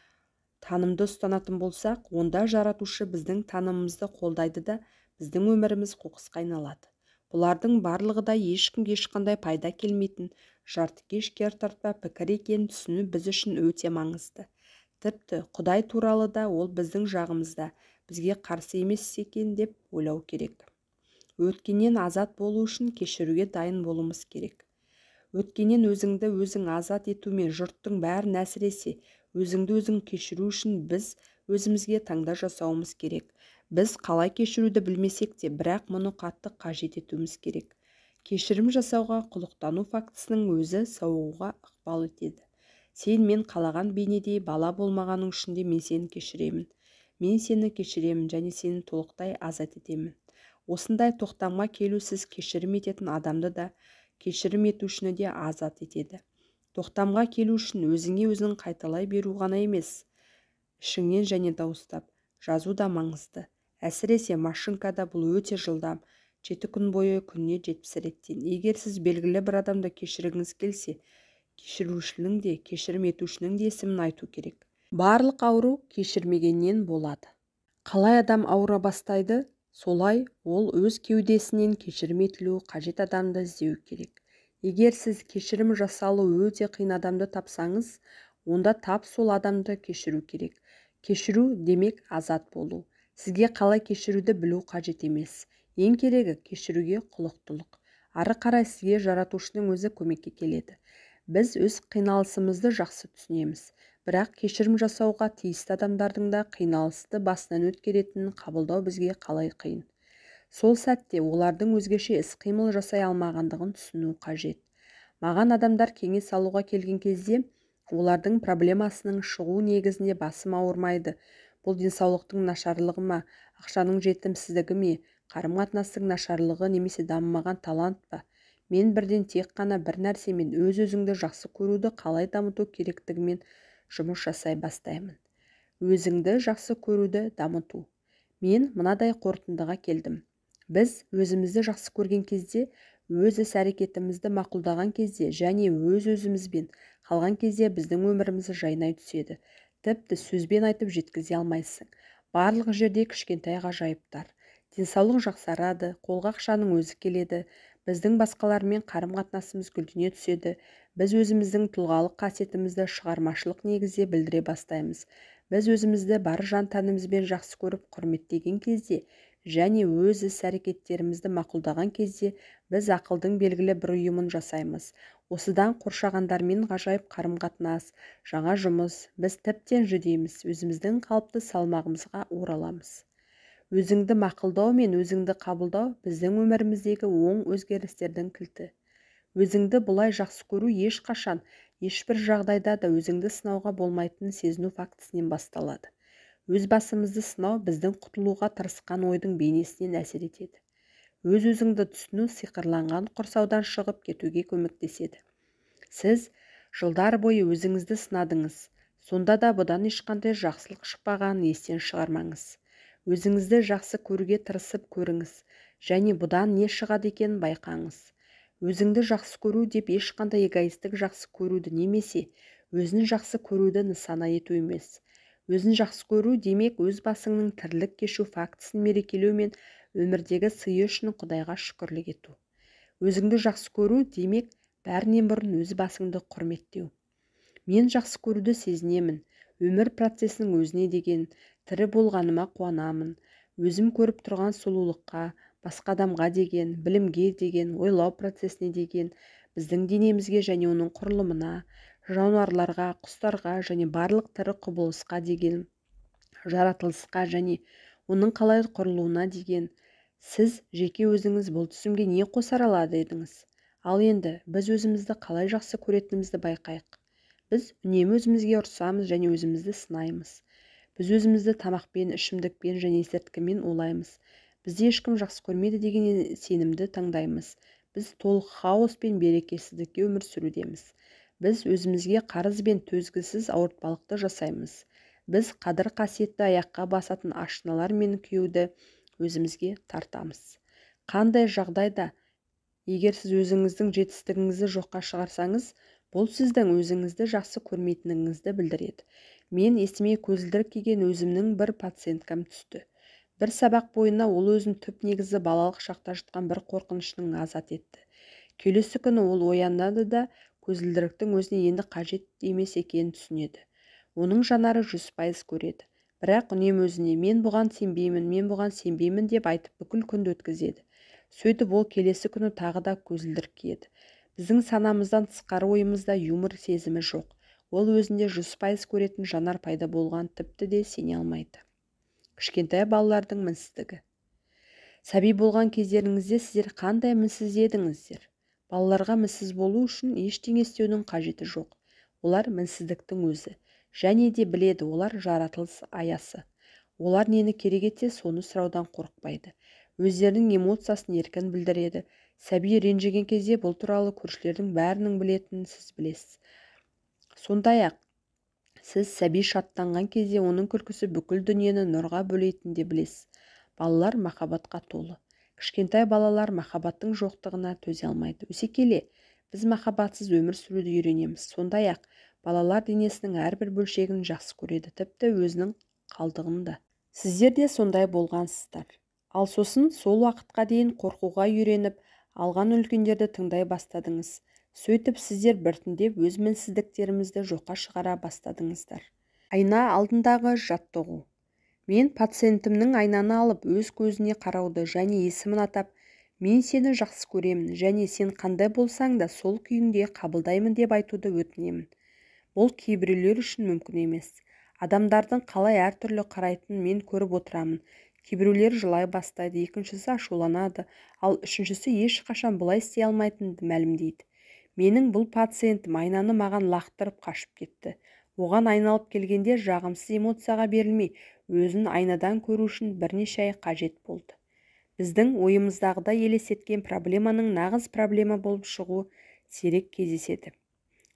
танымды ұстанатын болсақ, онда жаратушы біздің танымымызды қолдайды да біздің өміріміз қоқысқа айналады. Бұлардың барлығы да ешкімге ешқандай пайда келмейтін жартыкеш кертартпа пікір екенін түсіну біз үшін өте маңызды. Тіпті Құдай туралы да ол біздің жағымызда, бізге қарсы емес екен деп ойлау керек. Өткеннен азат болу үшін кешіруге дайын болуымыз керек. Өткеннен өзіңді өзің азат ету мен жұрттың бәрін, әсіресе өзіңді өзің кешіру үшін біз өзімізге таңдау жасауымыз керек. Біз қалай кешіруді білмесек те, бірақ мұны қатты қажет етуіміз керек. Кешірім жасауға құлықтану фактісінің өзі сауығуға ықпал етеді. Сен мен қалаған бейнедей бала болмағаның үшін де мен сені кешіремін. Мен сені кешіремін және сені толықтай азат етемін. Осындай тоқтамға келу сіз кешірім ететін адамды да, кешірім етушіні де азат етеді. Тоқтамға келу үшін өзіңе өзің қайталай беру ғана емес, ішіңнен және дауыстап жазу да маңызды. Әсіресе машинкада бұл өте жылдам, 7 күн бойы күніне 70 реттен. Егер сіз белгілі бір адамды кешіргіңіз келсе, кешірушінің де, кешірім етушінің де есімін айту керек. Барлық ауру кешірмегеннен болады. Қалай адам ауыра бастайды, солай ол өз кеудесінен кешірім етілуі қажет адамды іздеу керек. Егер сіз кешірім жасалу өте қиын адамды тапсаңыз, онда тап сол адамды кешіру керек. Кешіру демек азат болу. Сізге қалай кешіруді білу қажет емес. Ең керегі кешіруге құлықтылық. Ары қарай сізге жаратушының өзі көмекке келеді. Біз өз қиналысымызды жақсы түсінеміз. Бірақ кешірім жасауға тиісті адамдардың да қиналысты басынан өткеретінін қабылдау бізге қалай қиын. Сол сәтте олардың өзгеше іс-қимыл жасай алмағандығын түсіну қажет. Маған адамдар кеңес алуға келген кезде, олардың проблемасының шығу негізінде басым ауырмайды. Бұл денсаулықтың нашарлығы ма, ақшаның жетімсіздігі ме, қарым-қатынастың нашарлығы немесе дамымаған талант па? Мен бірден тек қана бір нәрсемен, өз-өзіңді жақсы көруді қалай дамыту керектігімен жұмыс жасай бастаймын. Өзіңді жақсы көруді дамыту. Мен мынадай қорытындыға келдім. Біз өзімізді жақсы көрген кезде, өз іс-әрекетімізді мақұлдаған кезде және өз-өзімізбен қалған кезде біздің өміріміз жайнай түседі. Тіпті сөзбен айтып жеткізе алмайсың. Барлық жерде кішкентай ғажайыптар. Денсаулық жақсарады, қолға ақшаның өзі келеді, біздің басқалармен қарым-қатынасымыз гүлдене түседі, біз өзіміздің тұлғалық қасиетімізді шығармашылық негізде білдіре бастаймыз. Біз өзімізді бар жан-тәнімізбен жақсы көріп құрметтеген кезде және өз іс-әрекеттерімізді мақұлдаған кезде біз ақылдың белгілі бір ұйымын жасаймыз. Осыдан қоршағандармен ғажайып қарым-қатынас, жаңа жұмыс, біз тіптен жүдейміз, өзіміздің қалыпты салмағымызға ораламыз. Өзіңді мақұлдау мен өзіңді қабылдау біздің өміріміздегі оң өзгерістердің кілті. Өзіңді бұлай жақсы көру ешқашан, ешбір жағдайда да өзіңді сынауға болмайтынын сезіну фактісінен басталады. Өз басымызды сынау біздің құтылуға тырысқан ойдың бейнесінен әсер етеді. Өз-өзіңді түсіну сиқырланған құрсаудан шығып кетуге көмектеседі. Сіз жылдар бойы өзіңізді сынадыңыз, сонда да бұдан ешқандай жақсылық шықпағанын естен шығармаңыз. Өзіңізді жақсы көруге тырысып көріңіз және бұдан не шығады екенін байқаңыз. Өзіңді жақсы көру деп ешқандай эгоистік жақсы көруді немесе өзін жақсы көруді нысана ету емес. Өзін жақсы көру демек өз басыңның тірлік кешу фактісін мерекелеу мен өмірдегі сыйы үшін Құдайға шүкірлік ету. Өзіңді жақсы көру демек бәрінен бұрын өз басыңды құрметтеу. Мен жақсы көруді сезінемін, өмір процесінің өзіне деген, тірі болғаныма қуанамын, өзім көріп тұрған сұлулыққа, басқа адамға деген, білімге деген, ойлау процесіне деген, біздің денемізге және оның құрылымына, жануарларға, құстарға және барлық тірі құбылысқа деген, жаратылысқа және оның қалай құрылуына деген. Сіз жеке өзіңіз бұл түсімге не қосар алады едіңіз? Ал енді біз өзімізді қалай жақсы көретінімізді байқайық. Біз үнемі өзімізге ұрсамыз және өзімізді сынаймыз. Біз өзімізді тамақпен, ішімдікпен және есірткімен улаймыз. Бізді ешкім жақсы көрмейді деген сенімді таңдаймыз. Біз толық хаос пен берекесіздікке өмір сүрудеміз. Біз өзімізге қарыз бен төзгісіз ауыртпалықты жасаймыз. Біз қадір қасиетті аяққа басатын ашыналар мен күйеуді өзімізге тартамыз. Қандай жағдайда, егер сіз өзіңіздің жетістігіңізді жоққа шығарсаңыз, бұл сіздің өзіңізді жақсы көрмейтініңізді білдіреді. Мен есіме көзілдірік киген өзімнің бір пациенткам түсті. Бір сабақ бойына ол өзін түп негізі балалық шақта жұтқан бір қорқынышының азат етті. Келесі күні ол оянады да көзілдіріктің өзіне енді қажет емес екенін түсінеді. Оның жанары 100% көреді. Бірақ үнемі өзіне мен бұған сенбеймін, мен бұған сенбеймін деп айтып бүкіл күнді өткізеді. Сөйтіп ол келесі күні тағы да көзілдірік киеді. Біздің санамыздан тысқары ойымызда юмор сезімі жоқ. Ол өзінде 100% көретін жанар пайда болған тіпті де сене алмайды. Кішкентай балалардың мінсіздігі. Сәби болған кездеріңізде сіздер қандай мінсіз едіңіздер? Балаларға мінсіз болу үшін ештеңе істеудің қажеті жоқ. Олар мінсіздіктің өзі. Және де біледі, олар жаратылыс аясы. Олар нені керек етсе, соны сұраудан қорықпайды. Өздерінің эмоциясын еркін білдіреді. Сәби ренжіген кезде бұл туралы көршілердің бәрінің білетінін сіз білесіз. Сондай-ақ, сіз сәби шаттанған кезде оның күлкісі бүкіл дүниені нұрға бөлейтінін де білесіз. Балалар махаббатқа толы. Кішкентай балалар махаббаттың жоқтығына төзе алмайды. Өсе келе, біз махаббатсыз өмір сүруді үйренеміз. Сондай-ақ, балалар денесінің әрбір бөлшегін жақсы көреді, тіпті өзінің қалдығын да. Сіздер де сондай болғансыздар. Ал сосын сол уақытқа дейін қорқуға үйреніп, алған үлкендерді тыңдай бастадыңыз. Сөйтіп сіздер біртіндеп өз мінсіздіктерімізді жоққа шығара бастадыңыздар. Айна алдындағы жаттығу. Мен пациентімнің айнаны алып, өз көзіне қарауды және есімін атап, мен сені жақсы көремін және сен қандай болсаң да сол күйіңде қабылдаймын деп айтуды өтінемін. Бұл кейбіреулер үшін мүмкін емес. Адамдардың қалай әртүрлі қарайтынын мен көріп отырамын. Кейбіреулер жылай бастайды, екіншісі ашуланады, ал үшіншісі ешқашан бұлай істей алмайтынын мәлімдейді. Менің бұл пациентім айнаны маған лақтырып қашып кетті. Оған айналып келгенде жағымсыз эмоцияға берілмей, өзін айнадан көру үшін бірнеше ай қажет болды. Біздің ойымыздағыдай елестеткен проблеманың нағыз проблема болып шығуы сирек кездеседі.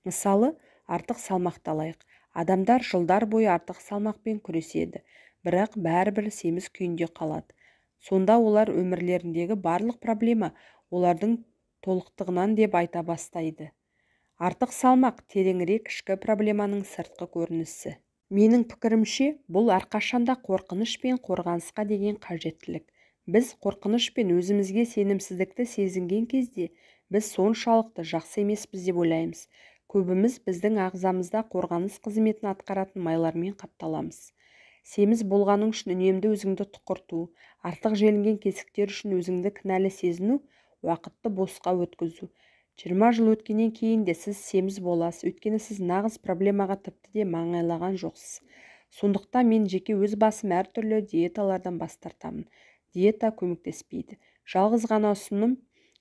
Мысалы, артық салмақты алайық. Адамдар жылдар бойы артық салмақпен күреседі, бірақ бәрібір семіз күйінде қалады. Сонда олар өмірлеріндегі барлық проблема олардың толықтығынан деп айта бастайды. Артық салмақ тереңірек ішкі проблеманың сыртқы көрінісі. Менің пікірімше, бұл әрқашанда қорқыныш пен қорғанысқа деген қажеттілік. Біз қорқыныш пен өзімізге сенімсіздікті сезінген кезде, біз соншалықты жақсы емеспіз деп ойлаймыз. Көбіміз біздің ағзамызда қорғаныс қызметін атқаратын майлармен қапталамыз. Семіз болғаның үшін үнемді өзіңді тұқырту, артық желінген кесіктер үшін өзіңді кінәлі сезіну, уақытты босқа өткізу. 20 жыл өткеннен кейін де сіз семіз боласыз, өйткені сіз нағыз проблемаға тіпті де маңайлаған жоқсыз. Сондықтан мен жеке өз басым әртүрлі диеталардан бас тартамын. Диета көмектеспейді. Жалғыз ғана ұсыным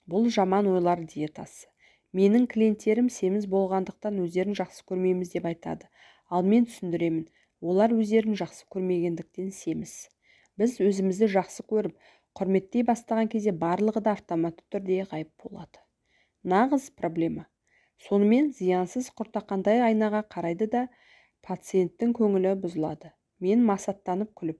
бұл жаман ойлар диетасы. Менің клиенттерім семіз болғандықтан өздерін жақсы көрмейміз деп айтады. Ал мен түсіндіремін, олар өздерін жақсы көрмегендіктен семіз. Біз өзімізді жақсы көріп, құрметтей бастаған кезде барлығы да автоматты түрде ғайып болады. Нағыз проблема. Сонымен зиянсыз құртақандай айнаға қарайды да, пациенттің көңілі бұзылады. Мен масаттанып күліп,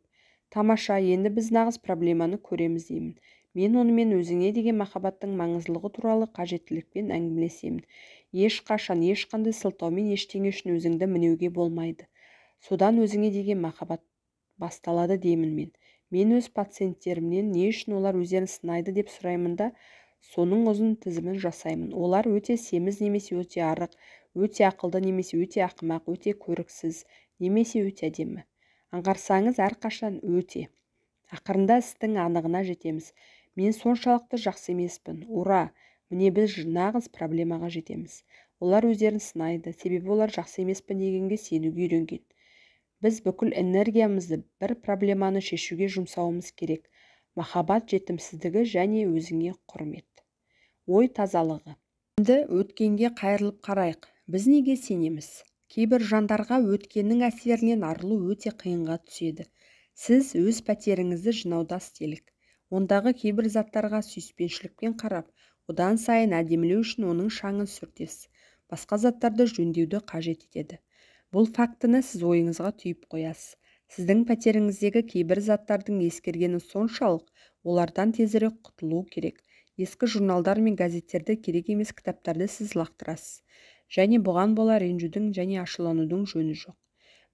тамаша, енді біз нағыз проблеманы көреміз деймін. Мен онымен өзіңе деген махаббаттың маңыздылығы туралы қажеттілікпен әңгімелесемін. Ешқашан, ешқандай сылтаумен ештеңе үшін өзіңді мінеуге болмайды. Содан өзіңе деген махаббат басталады деймін мен. Мен өз пациенттерімнен не үшін олар өздерін сынайды деп сұраймын да, соның ұзын тізімін жасаймын. Олар өте семіз немесе өте арық, өте ақылды немесе өте ақымақ, өте көріксіз немесе өте әдемі. Аңғарсаңыз, әрқашан өте. Ақырында істің анығына жетеміз. Мен соншалықты жақсы емеспін. Ура! Міне біз нағыз проблемаға жетеміз. Олар өздерін сынайды, себебі олар жақсы емеспін дегенге сенуге үйренген. Біз бүкіл энергиямызды бір проблеманы шешуге жұмсауымыз керек. Махаббат жетімсіздігі және өзіңе құрмет. Ой тазалығы. Енді өткенге қайырылып қарайық. Біз неге сенеміз? Кейбір жандарға өткеннің әсерінен арылу өте қиынға түседі. Сіз өз пәтеріңізді жинауда істелік. Ондағы кейбір заттарға сүйіспеншілікпен қарап, одан сайын әдемілеу үшін оның шаңын сүртесіз. Басқа заттарды жөндеуді қажет етеді. Бұл фактіні сіз ойыңызға түйіп қоясыз. Сіздің пәтеріңіздегі кейбір заттардың ескергені соншалық, олардан тезірек құтылу керек. Ескі журналдар мен газеттерді, керек емес кітаптарды сіз лақтырасыз. Және бұған бола ренжудің және ашуланудың жөні жоқ.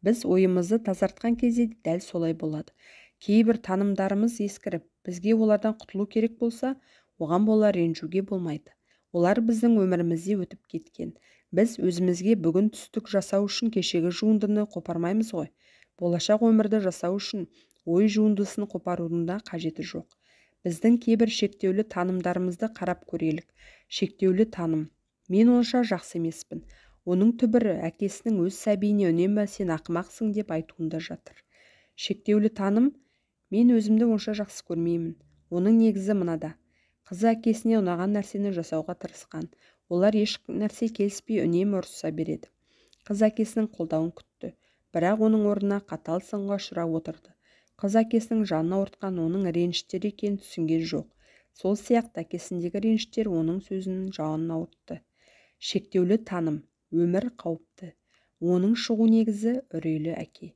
Біз ойымызды тазартқан кезде дәл солай болады. Кейбір танымдарымыз ескіріп, бізге олардан құтылу керек болса, оған бола ренжуге болмайды. Олар біздің өмірімізде өтіп кеткен. Біз өзімізге бүгін түстік жасау үшін кешегі жуындыны қопармаймыз ғой. Болашақ өмірді жасау үшін ой жуындысын қопарудың да қажеті жоқ. Біздің кейбір шектеулі танымдарымызды қарап көрелік. Шектеулі таным. Мен онша жақсы емеспін. Оның түбірі әкесінің өз сәбиіне үнемі сен ақымақсың деп айтуында жатыр. Шектеулі таным. Мен өзімді онша жақсы көрмеймін. Оның негізі мынада. Қызы әкесіне ұнаған нәрсені жасауға тырысқан. Олар еш нәрсе келіспей үнемі ұрыса береді. Қыз әкесінің қолдауын күтті, бірақ оның орнына қатал сынға ұшырап отырды. Қыз әкесінің жанын ауыртқан оның реніштер екенін түсінген жоқ. Сол сияқты әкесіндегі реніштер оның сөзінің жанын ауыртты. Шектеулі таным, өмір қауіпті. Оның шығу негізі үрейлі әке.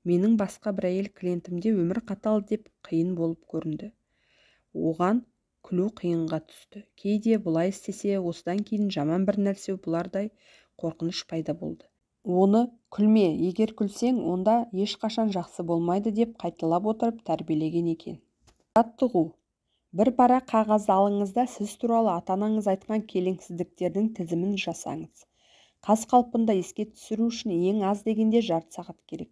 Менің басқа бір әйел клиентімде өмір қатал деп қиын болып көрінді. Оған күлу қиынға түсті. Кейде бұлай істесе, осыдан кейін жаман бір нәрсе бұлардай қорқыныш пайда болды. Оны күлме, егер күлсең, онда ешқашан жақсы болмайды деп қайталап отырып тәрбиелеген екен. Жаттығу. Бір парақ қағазды алыңыз да сіз туралы ата-анаңыз айтқан келеңсіздіктердің тізімін жасаңыз. Қаз қалпында еске түсіру үшін ең аз дегенде жарты сағат керек.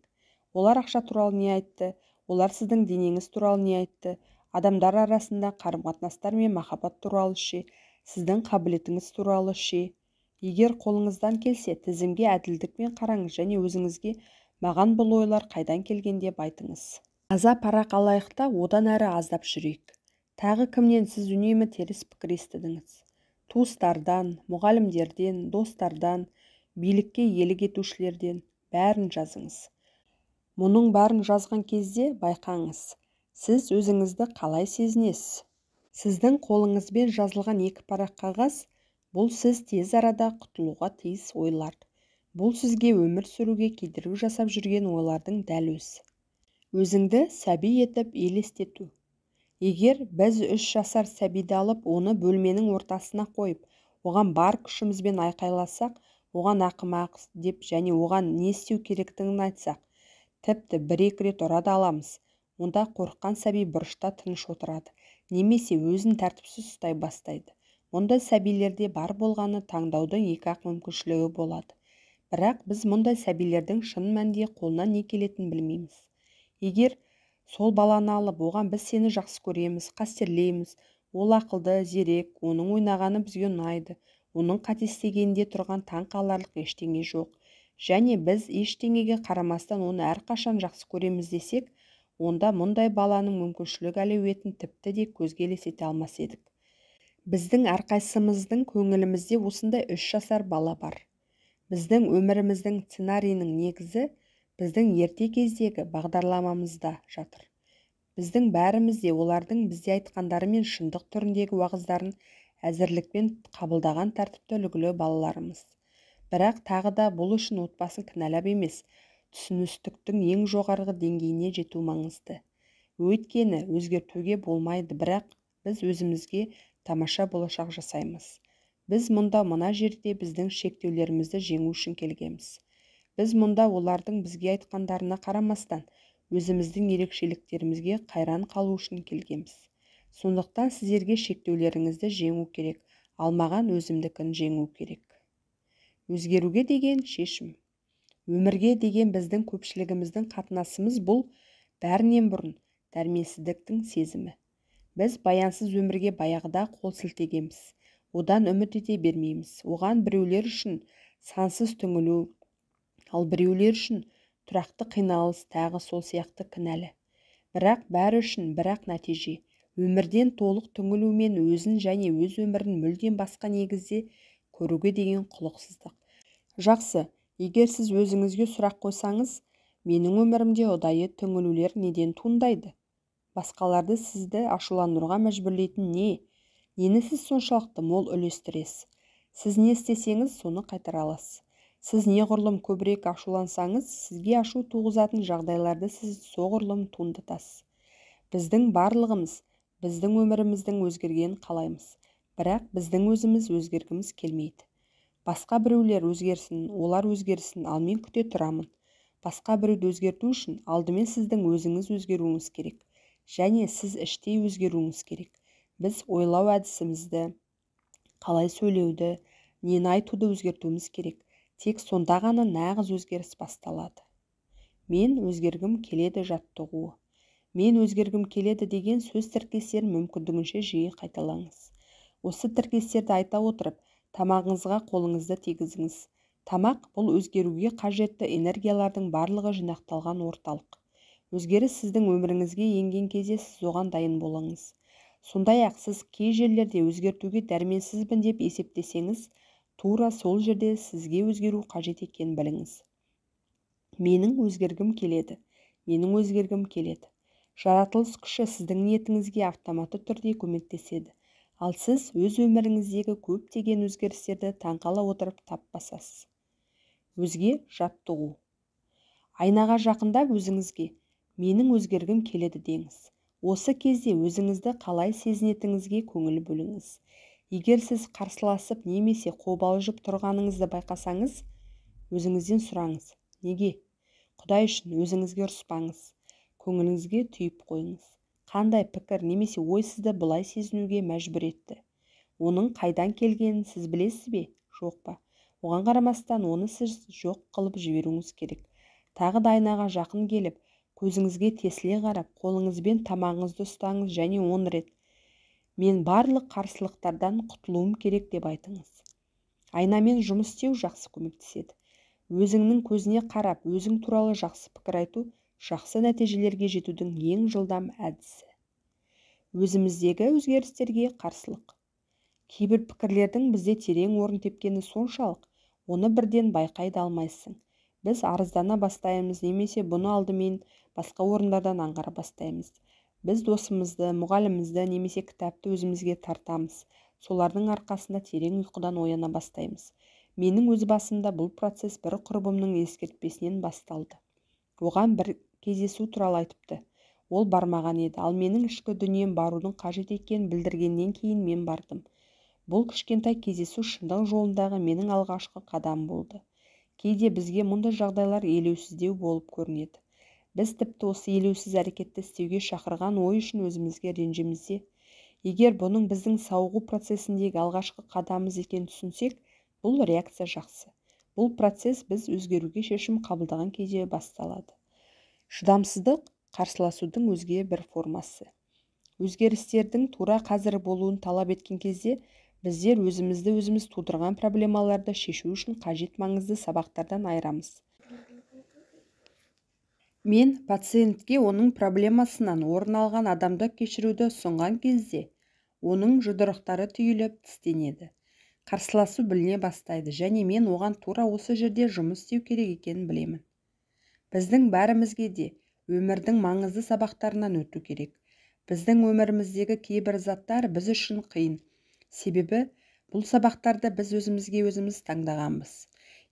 Олар ақша туралы не айтты, олар сіздің денеңіз туралы не айтты, адамдар арасында қарым-қатынастар мен махаббат туралы ше, сіздің қабілетіңіз туралы ше. Егер қолыңыздан келсе, тізімге әділдікпен қараңыз және өзіңізге маған бұл ойлар қайдан келген деп айтыңыз. Таза парақ алайық та одан әрі аздап жүрейік. Тағы кімнен сіз үнемі теріс пікір естідіңіз? Туыстардан, мұғалімдерден, достардан, билікке иелік етушілерден бәрін жазыңыз. Мұның бәрін жазған кезде байқаңыз, сіз өзіңізді қалай сезінесіз? Сіздің қолыңызбен жазылған екі парақ қағаз, бұл сіз тез арада құтылуға тиіс ойлар. Бұл сізге өмір сүруге кедергі жасап жүрген ойлардың дәл өзі. Өзіңді сәби етіп елестету. Егер біз 3 жасар сәбиді алып, оны бөлменің ортасына қойып, оған бар күшімізбен айқайласақ, оған ақымақ деп және оған не істеу керектігін айтсақ, тіпті бір-екі рет ұра да аламыз. Онда қорыққан сәби бұрышта тыныш отырады, немесе өзін тәртіпсіз ұстай бастайды. Мұндай сәбилерде бар болғаны таңдаудың екі-ақ мүмкіншілігі болады. Бірақ біз мұндай сәбилердің шын мәнінде қолынан не келетінін білмейміз. Егер сол баланы алып, оған біз сені жақсы көреміз, қастерлейміз, ол ақылды, зерек, оның ойнағаны бізге ұнайды, оның қате істегенінде тұрған таң қаларлық ештеңе жоқ. Және біз ештеңеге қарамастан оны әрқашан жақсы көреміз десек, онда мұндай баланың мүмкіншілік әлеуетін тіпті де көзге елестете алмас едік. Біздің әрқайсымыздың көңілімізде осындай 3 жасар бала бар. Біздің өміріміздің сценарийінің негізі біздің ерте кездегі бағдарламамызда жатыр. Біздің бәріміз де олардың бізде айтқандары мен шындық түріндегі уағыздарын әзірлікпен қабылдаған тәртіпті үлгілі балаларымыз. Бірақ тағы да бұл үшін отбасын кінәлап емес, түсіністіктің ең жоғарғы деңгейіне жету маңызды. Өйткені өзгертуге болмайды, бірақ біз өзімізге тамаша болашақ жасаймыз. Біз мұнда мына жерде біздің шектеулерімізді жеңу үшін келгенбіз. Біз мұнда олардың бізге айтқандарына қарамастан өзіміздің ерекшеліктерімізге қайран қалу үшін келгенбіз. Сондықтан сіздерге шектеулеріңізді жеңу керек, ал маған өзімдікін жеңу керек. Өзгеруге деген шешім. Өмірге деген біздің көпшілігіміздің қатынасымыз бұл бәрінен бұрын дәрменсіздіктің сезімі. Біз баянсыз өмірге баяғыда қол сілтегенбіз. Одан үміт ете бермейміз. Оған біреулер үшін сансыз түңілу, ал біреулер үшін тұрақты қиналыс, тағы сол сияқты кінәлі. Бірақ бәрі үшін бірақ нәтиже. Өмірден толық түңілу мен өзін және өз өмірін мүлдем басқа негізде көруге деген құлықсыздық. Жақсы, егер сіз өзіңізге сұрақ қойсаңыз, менің өмірімде ұдайы түңілулер неден туындайды? Басқаларды сізді ашуландыруға мәжбүрлейтін не? Нені сіз соншалықты мол үлестіресіз? Сіз не істесеңіз, соны қайтара аласыз. Сіз неғұрлым көбірек ашулансаңыз, сізге ашу туғызатын жағдайларды сіз соғұрлым туындатасыз. Біздің барлығымыз біздің өміріміздің өзгергенін қалаймыз, бірақ біздің өзіміз өзгергіміз келмейді. Басқа біреулер өзгерсін, олар өзгерсін, ал мен күте тұрамын. Басқа біреуді өзгерту үшін алдымен сіздің өзіңіз өзгеруіңіз керек. Және сіз іштей өзгеруіңіз керек. Біз ойлау әдісімізді, қалай сөйлеуді, нені айтуды өзгертуіміз керек. Тек сонда ғана нағыз өзгеріс басталады. Мен өзгергім келеді жаттығуы. Мен өзгергім келеді деген сөз тіркестерін мүмкіндігінше жиі қайталаңыз. Осы тіркестерді айта отырып, тамағыңызға қолыңызды тигізіңіз. Тамақ бұл өзгеруге қажетті энергиялардың барлығы жинақталған орталық. Өзгеріс сіздің өміріңізге енген кезде сіз оған дайын болыңыз. Сондай-ақ сіз кей жерлерде өзгертуге дәрменсізбін деп есептесеңіз, Тура сол жерде сізге өзгеру қажет екенін біліңіз. Менің өзгергім келеді. Менің өзгергім келеді. Жаратылыс күші сіздің ниетіңізге автоматты түрде көмектеседі. Ал сіз өз өміріңіздегі көптеген өзгерістерді таңқала отырып тап басасыз. Өзге жаттығу. Айнаға жақындап өзіңізге менің өзгергім келеді деңіз. Осы кезде өзіңізді қалай сезінетініңізге көңіл бөліңіз. Егер сіз қарсыласып немесе қобалжып тұрғаныңызды байқасаңыз, өзіңізден сұраңыз. Неге? Құдай үшін өзіңізге ұрыспаңыз. Көңіліңізге түйіп қойыңыз. Қандай пікір немесе ой сізді бұлай сезінуге мәжбүр етті? Оның қайдан келгенін сіз білесіз бе? Жоқ па? Оған қарамастан оны сіз жоқ қылып жіберуіңіз керек. Тағы да айнаға жақын келіп, көзіңізге тесіле қарап, қолыңызбен тамағыңызды ұстаңыз және 10 рет мен барлық қарсылықтардан құтылуым керек деп айтыңыз. Айнамен жұмыс істеу жақсы көмектеседі. Өзіңнің көзіне қарап, өзің туралы жақсы пікір айту жақсы нәтижелерге жетудің ең жылдам әдісі. Өзіміздегі өзгерістерге қарсылық. Кейбір пікірлердің бізде терең орын тепкені соншалық, оны бірден байқай да алмайсың. Біз арыздана бастаймыз немесе бұны алдымен басқа орындардан аңғара бастаймыз. Біз досымызды, мұғалімімізді немесе кітапты өзімізге тартамыз. Солардың арқасында терең ұйқыдан ояна бастаймыз. Менің өз басымда бұл процесс бір құрбымның ескертпесінен басталды. Оған бір кездесу туралы айтыпты. Ол бармаған еді, ал менің ішкі дүнием барудың қажет екенін білдіргеннен кейін мен бардым. Бұл кішкентай кездесу шындық жолындағы менің алғашқы қадам болды. Кейде бізге мұндай жағдайлар елеусіздеу болып көрінеді. Біз тіпті осы елеусіз әрекетті істеуге шақырған ой үшін өзімізге ренжіміз де. Егер бұның біздің сауығу процесіндегі алғашқы қадамымыз екенін түсінсек, бұл реакция жақсы. Бұл процесс біз өзгеруге шешім қабылдаған кезде басталады. Шыдамсыздық қарсыласудың өзге бір формасы. Өзгерістердің тура қазір болуын талап еткен кезде біздер өзімізді өзіміз тудырған проблемаларды шешу үшін қажет маңызды сабақтардан айырамыз. Мен пациентке оның проблемасынан орын алған адамды кешіруді ұсынған кезде, оның жұдырықтары түйіліп тістенеді. Қарсыласу біліне бастайды және мен оған тура осы жерде жұмыс істеу керек екенін білемін. Біздің бәрімізге де өмірдің маңызды сабақтарынан өту керек. Біздің өміріміздегі кейбір заттар біз үшін қиын. Себебі бұл сабақтарды біз өзімізге өзіміз таңдағанбыз.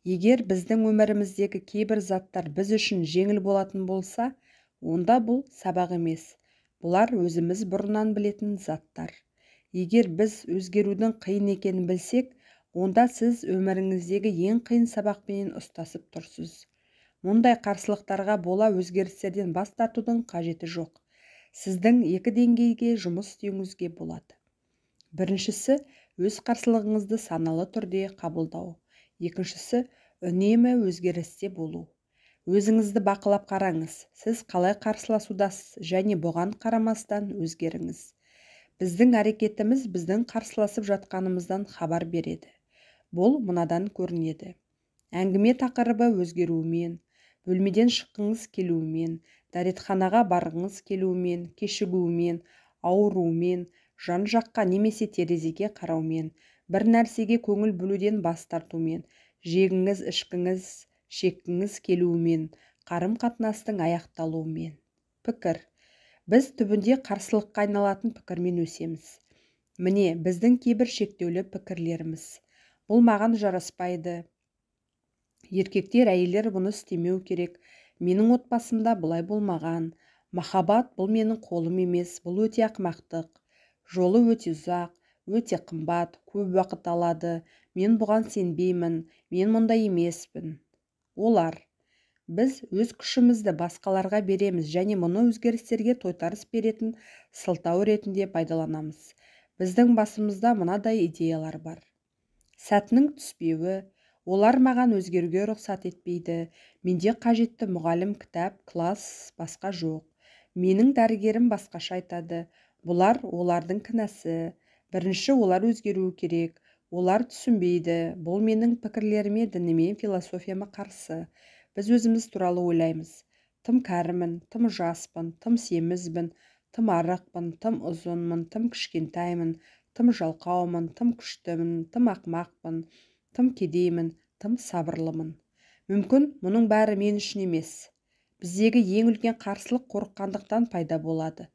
Егер біздің өміріміздегі кейбір заттар біз үшін жеңіл болатын болса, онда бұл сабақ емес. Бұлар өзіміз бұрыннан білетін заттар. Егер біз өзгерудің қиын екенін білсек, онда сіз өміріңіздегі ең қиын сабақпенен ұстасып тұрсыз. Мұндай қарсылықтарға бола өзгерістерден бас тартудың қажеті жоқ. Сіздің екі деңгейге жұмыс істеуіңізге болады. Біріншісі, өз қарсылығыңызды саналы түрде қабылдау. Екіншісі, үнемі өзгерісте болу. Өзіңізді бақылап қараңыз. Сіз қалай қарсыласудасыз және бұған қарамастан өзгеріңіз. Біздің әрекетіміз біздің қарсыласып жатқанымыздан хабар береді. Бұл мынадан көрінеді. Әңгіме тақырыбы өзгеруімен, бөлмеден шыққыңыз келуімен, дәретханаға барғыңыз келуімен, кешігуімен, ауыруымен, жан-жаққа немесе терезеге қараумен, бір нәрсеге көңіл бөлуден бас тартумен, жегіңіз, ішкіңіз, шеккіңіз келуімен, қарым-қатынастың аяқталуымен. Пікір. Біз түбінде қарсылыққа айналатын пікірмен өсеміз. Міне, біздің кейбір шектеулі пікірлеріміз. Бұл маған жараспайды. Еркектер, әйелдер бұны істемеу керек. Менің отбасымда бұлай болмаған. Махаббат бұл менің қолым емес, бұл өте ақымақтық. Жолы өте ұзақ, өте қымбат, көп уақыт алады. Мен бұған сенбеймін, мен мұндай емеспін. Олар. Біз өз күшімізді басқаларға береміз және мұны өзгерістерге тойтарыс беретін сылтау ретінде пайдаланамыз. Біздің басымызда мынадай идеялар бар. Сәтінің түспеуі, олар маған өзгеруге рұқсат етпейді. Менде қажетті мұғалім, кітап, класс басқа жоқ. Менің дәрігерім басқаша айтады. Бұлар олардың кінәсі. Бірінші олар өзгеруі керек. Олар түсінбейді. Бұл менің пікірлеріме, дініме, философияма қарсы. Біз өзіміз туралы ойлаймыз. Тым кәрімін, тым жаспын, тым семізбін, тым арықпын, тым ұзынмын, тым кішкентаймын, тым жалқаумын, тым күштімін, тым ақымақпын. Тым кедеймін, тым сабырлымын. Мүмкін, мұның бәрі мен үшін емес. Біздегі ең үлкен қарсылық қорыққандықтан пайда болады.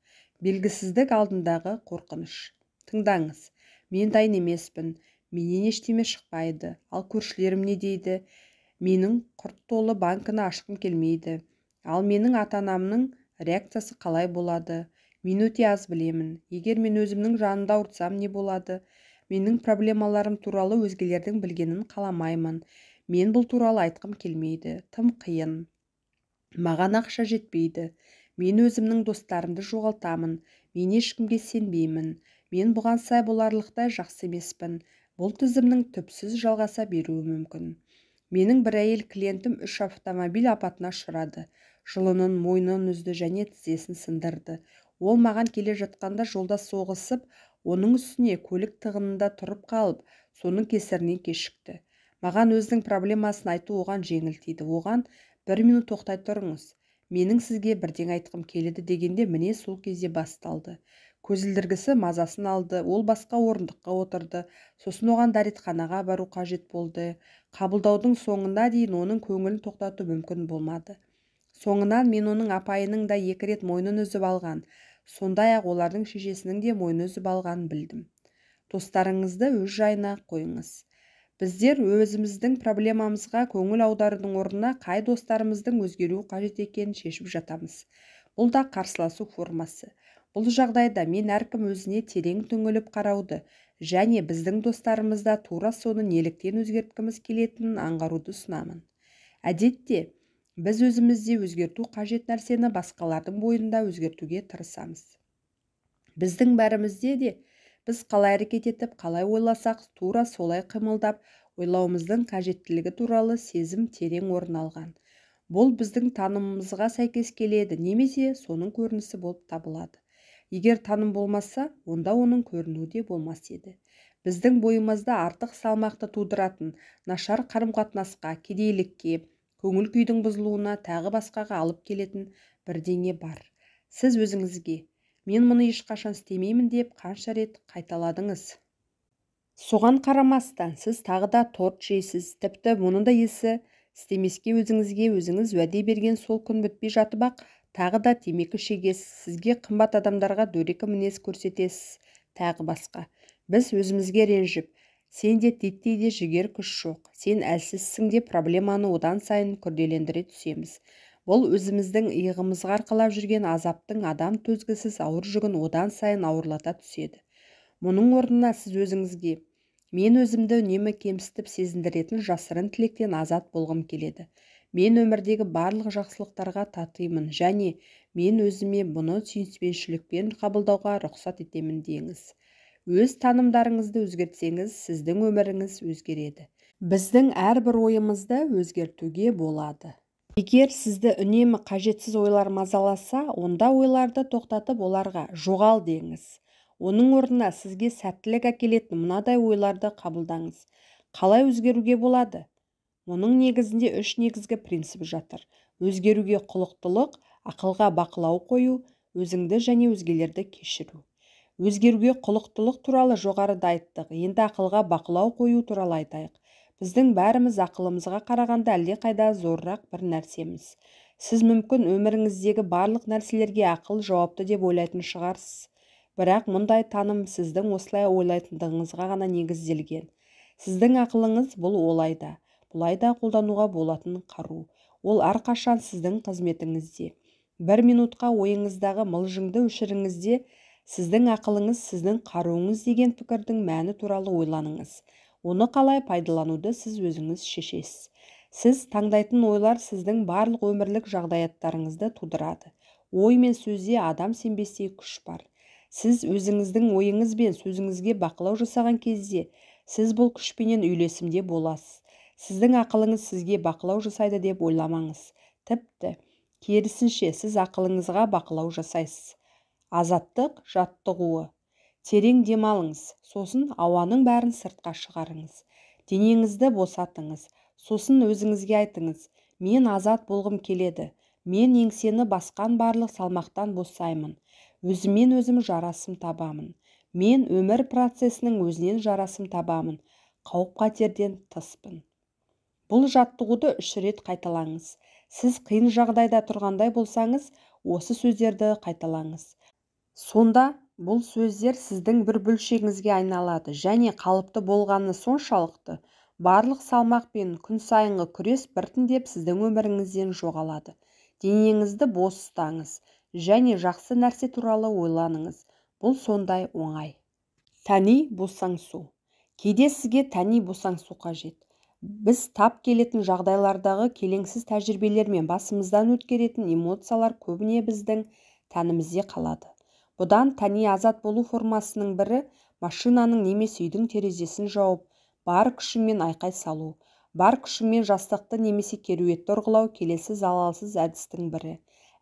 Белгісіздік алдындағы қорқыныш. Тыңдаңыз, мен дайын емеспін, менен ештеме шықпайды, ал көршілерім не дейді? Менің құрт толы банкіні ашқым келмейді. Ал менің ата-анамның реакциясы қалай болады? Мен өте аз білемін. Егер мен өзімнің жанымды ауыртсам не болады? Менің проблемаларым туралы өзгелердің білгенін қаламаймын. Мен бұл туралы айтқым келмейді. Тым қиын. Маған ақша жетпейді. Мен өзімнің достарымды жоғалтамын. Мен ешкімге сенбеймін. Мен бұған сай боларлықтай жақсы емеспін. Бұл тізімнің түпсіз жалғаса беруі мүмкін. Менің бір әйел клиентім 3 автомобиль апатына ұшырады. Жұлынын, мойнын үзді және тізесін сындырды. Ол маған келе жатқанда жолда соғысып, оның үстіне көлік тығынында тұрып қалып, соның кесірінен кешікті. Маған өзінің проблемасын айту оған жеңіл тиді. Оған 1 минут тоқтай тұрыңыз. Менің сізге бірдеңе айтқым келеді дегенде міне сол кезде басталды. Көзілдіргісі мазасын алды, ол басқа орындыққа отырды, сосын оған дәретханаға бару қажет болды. Қабылдаудың соңына дейін оның көңілін тоқтату мүмкін болмады. Соңынан мен оның апайының да 2 рет мойнын үзіп алған, сондай-ақ олардың шешесінің де мойнын үзіп алғанын білдім. Достарыңызды өз жайына қойыңыз. Біздер өзіміздің проблемамызға көңіл аударудың орнына қай достарымыздың өзгеруі қажет екенін шешіп жатамыз. Бұл да қарсыласу формасы. Бұл жағдайда мен әркім өзіне терең түңіліп қарауды және біздің достарымызда тура соны неліктен өзгерткіміз келетінін аңғаруды ұсынамын. Әдетте, біз өзімізде өзгерту қажет нәрсені басқалардың бойында өзгертуге тырысамыз. Біздің бәрімізде де біз қалай әрекет етіп, қалай ойласақ, тура солай қимылдап, ойлауымыздың қажеттілігі туралы сезім терең орын алған. Бұл біздің танымымызға сәйкес келеді немесе соның көрінісі болып табылады. Егер таным болмаса, онда оның көрінуі де болмас еді. Біздің бойымызда артық салмақты тудыратын нашар қарым-қатынасқа, кедейлікке, көңіл күйдің бұзылуына, тағы басқаға алып келетін бірдеңе бар. Сіз өзіңізге мен мұны ешқашан істемеймін деп қанша рет қайталадыңыз? Соған қарамастан сіз тағы да торт жейсіз, тіпті мұны да есі істемеске өзіңізге өзіңіз уәде берген сол күн бітпей жатып-ақ тағы да темекі шегесіз, сізге қымбат адамдарға дөрекі мінез көрсетесіз, тағы басқа. Біз өзімізге ренжіп, сенде титтей де жігер күш жоқ, сен әлсізсің деп проблеманы одан сайын күрделендіре түсеміз. Бұл өзіміздің иығымызға арқалап жүрген азаптың адам төзгісіз ауыр жүгін одан сайын ауырлата түседі. Мұның орнына сіз өзіңізге мен өзімді үнемі кемсітіп сезіндіретін жасырын тілектен азат болғым келеді. Мен өмірдегі барлық жақсылықтарға татимын және мен өзіме бұны сүйіспеншілікпен қабылдауға рұқсат етемін деңіз. Өз танымдарыңызды өзгертсеңіз, сіздің өміріңіз өзгереді. Біздің әрбір ойымызды өзгертуге болады. Егер сізді үнемі қажетсіз ойлар мазаласа, онда ойларды тоқтатып оларға жоғал деңіз. Оның орнына сізге сәттілік әкелетін мынадай ойларды қабылдаңыз. Қалай өзгеруге болады? Мұның негізінде 3 негізгі принцип жатыр. Өзгеруге құлықтылық, ақылға бақылау қою, өзіңді және өзгелерді кешіру. Өзгеруге құлықтылық туралы жоғарыда айттық, енді ақылға бақылау қою туралы айтайық. Біздің бәріміз ақылымызға қарағанда әлдеқайда зорырақ бір нәрсеміз. Сіз мүмкін өміріңіздегі барлық нәрселерге ақыл жауапты деп ойлайтын шығарсыз. Бірақ мұндай таным сіздің осылай ойлайтындығыңызға ғана негізделген. Сіздің ақылыңыз бұл олай да, бұлай да қолдануға болатын қару. Ол әрқашан сіздің қызметіңізде. Бір минутқа ойыңыздағы мылжыңды өшіріңізде, сіздің ақылыңыз сіздің қаруыңыз деген пікірдің мәні туралы ойланыңыз. Оны қалай пайдалануды сіз өзіңіз шешесіз. Сіз таңдайтын ойлар сіздің барлық өмірлік жағдаяттарыңызды тудырады. Ой мен сөзде адам сенбестей күш бар. Сіз өзіңіздің ойыңыз бен сөзіңізге бақылау жасаған кезде, сіз бұл күшпенен үйлесімде боласыз. Сіздің ақылыңыз сізге бақылау жасайды деп ойламаңыз. Тіпті, керісінше, сіз ақылыңызға бақылау жасайсыз. Азаттық жаттығуы. Терең демалыңыз, сосын ауаның бәрін сыртқа шығарыңыз. Денеңізді босатыңыз, сосын өзіңізге айтыңыз: мен азат болғым келеді, мен еңсені басқан барлық салмақтан босаймын, өзіммен өзім жарасым табамын, мен өмір процесінің өзінен жарасым табамын. Қауіп-қатерден тыспын. Бұл жаттығуды 3 рет қайталаңыз. Сіз қиын жағдайда тұрғандай болсаңыз, осы сөздерді қайталаңыз. Сонда бұл сөздер сіздің бір бөлшегіңізге айналады және қалыпты болғаны соншалықты, барлық салмақ пен күн сайынғы күрес біртіндеп сіздің өміріңізден жоғалады. Денеңізді бос ұстаңыз және жақсы нәрсе туралы ойланыңыз. Бұл сондай оңай. Тәни босаңсу. Кейде сізге тәни босаңсу қажет. Біз тап келетін жағдайлардағы келеңсіз тәжірибелер мен басымыздан өткеретін эмоциялар көбіне біздің тәнімізде қалады. Бұдан тәни азат болу формасының бірі машинаның немесе үйдің терезесін жауып, бар күшіңмен айқай салу, бар күшіңмен жастықты немесе кереуетті ұрғылау келесі залалсыз әдістің бірі.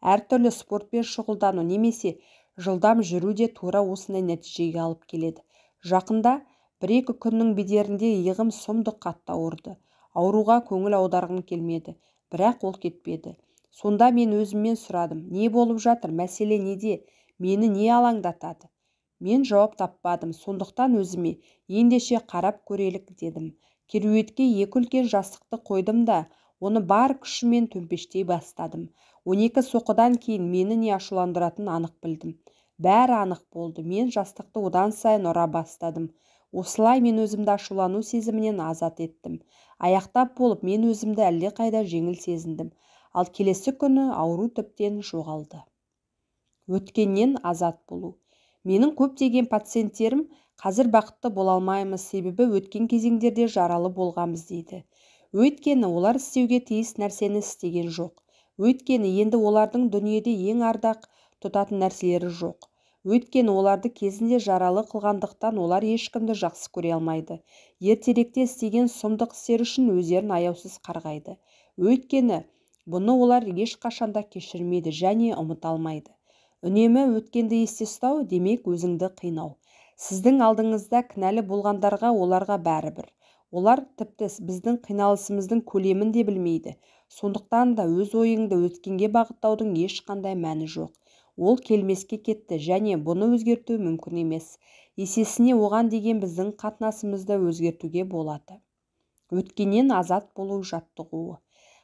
Әртүрлі спортпен шұғылдану немесе жылдам жүру де тура осындай нәтижеге алып келеді. Жақында 1-2 күннің бедерінде иығым сұмдық қатты ауырды. Ауруға көңіл аударғым келмеді, бірақ ол кетпеді. Сонда мен өзімнен сұрадым, не болып жатыр, мәселе неде, мені не алаңдатады? Мен жауап таппадым, сондықтан өзіме ендеше қарап көрелік дедім. Кереуетке 2 үлкен жастықты қойдым да, оны бар күшіммен төмпештей бастадым. 12 соққыдан кейін мені не ашуландыратынын анық білдім. Бәрі анық болды, мен жастықты одан сайын ұра бастадым. Осылай мен өзімді ашулану сезімінен азат еттім. Аяқтап болып, мен өзімді әлдеқайда жеңіл сезіндім. Ал келесі күні ауру тіптен жоғалды. Өткеннен азат болу. Менің көптеген пациенттерім қазір бақытты бола алмаймыз, себебі өткен кезеңдерде жаралы болғанбыз дейді. Өйткені олар істеуге тиіс нәрсені істеген жоқ. Өйткені енді олардың дүниеде ең ардақ тұтатын нәрселері жоқ. Өйткені оларды кезінде жаралы қылғандықтан олар ешкімді жақсы көре алмайды. Ертеректе істеген сұмдық істер үшін өздерін аяусыз қарғайды. Өйткені бұны олар ешқашанда кешірмейді және ұмыта алмайды. Үнемі өткенді есте ұстау, демек өзіңді қинау. Сіздің алдыңызда кінәлі болғандарға оларға бәрібір. Олар тіпті біздің қиналысымыздың көлемін де білмейді. Сондықтан да өз ойыңды өткенге бағыттаудың ешқандай мәні жоқ. Ол келмеске кетті және бұны өзгерту мүмкін емес. Есесіне оған деген біздің қатынасымызды өзгертуге болады. Өткеннен азат болу жаттығуы.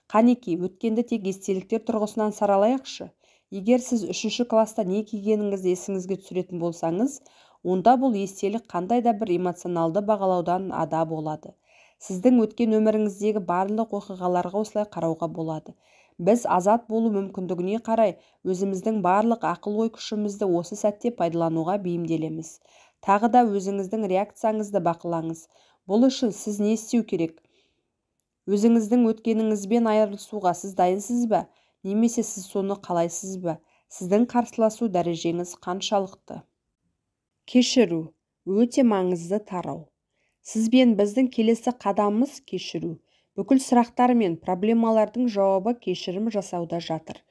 Қанеки, өткенді тек естеліктер тұрғысынан саралайықшы. Егер сіз 3-ші класста не кигеніңізді есіңізге түсіретін болсаңыз, онда бұл естелік қандай да бір эмоционалды бағалаудан ада болады. Сіздің өткен өміріңіздегі барлық оқиғаларға осылай қарауға болады. Біз азат болу мүмкіндігіне қарай өзіміздің барлық ақыл-ой күшімізді осы сәтте пайдалануға бейімделеміз. Тағы да өзіңіздің реакцияңызды бақылаңыз. Бұл үшін сіз не істеу керек? Өзіңіздің өткеніңізбен айырылысуға сіз дайынсыз ба? Немесе сіз соны қалайсыз ба? Сіздің қарсыласу дәрежеңіз қаншалықты? Кешіру өте маңызды тарау. Сіз бен біздің келесі қадамымыз кешіру. Бүкіл сұрақтар мен проблемалардың жауабы кешірім жасауда жатыр.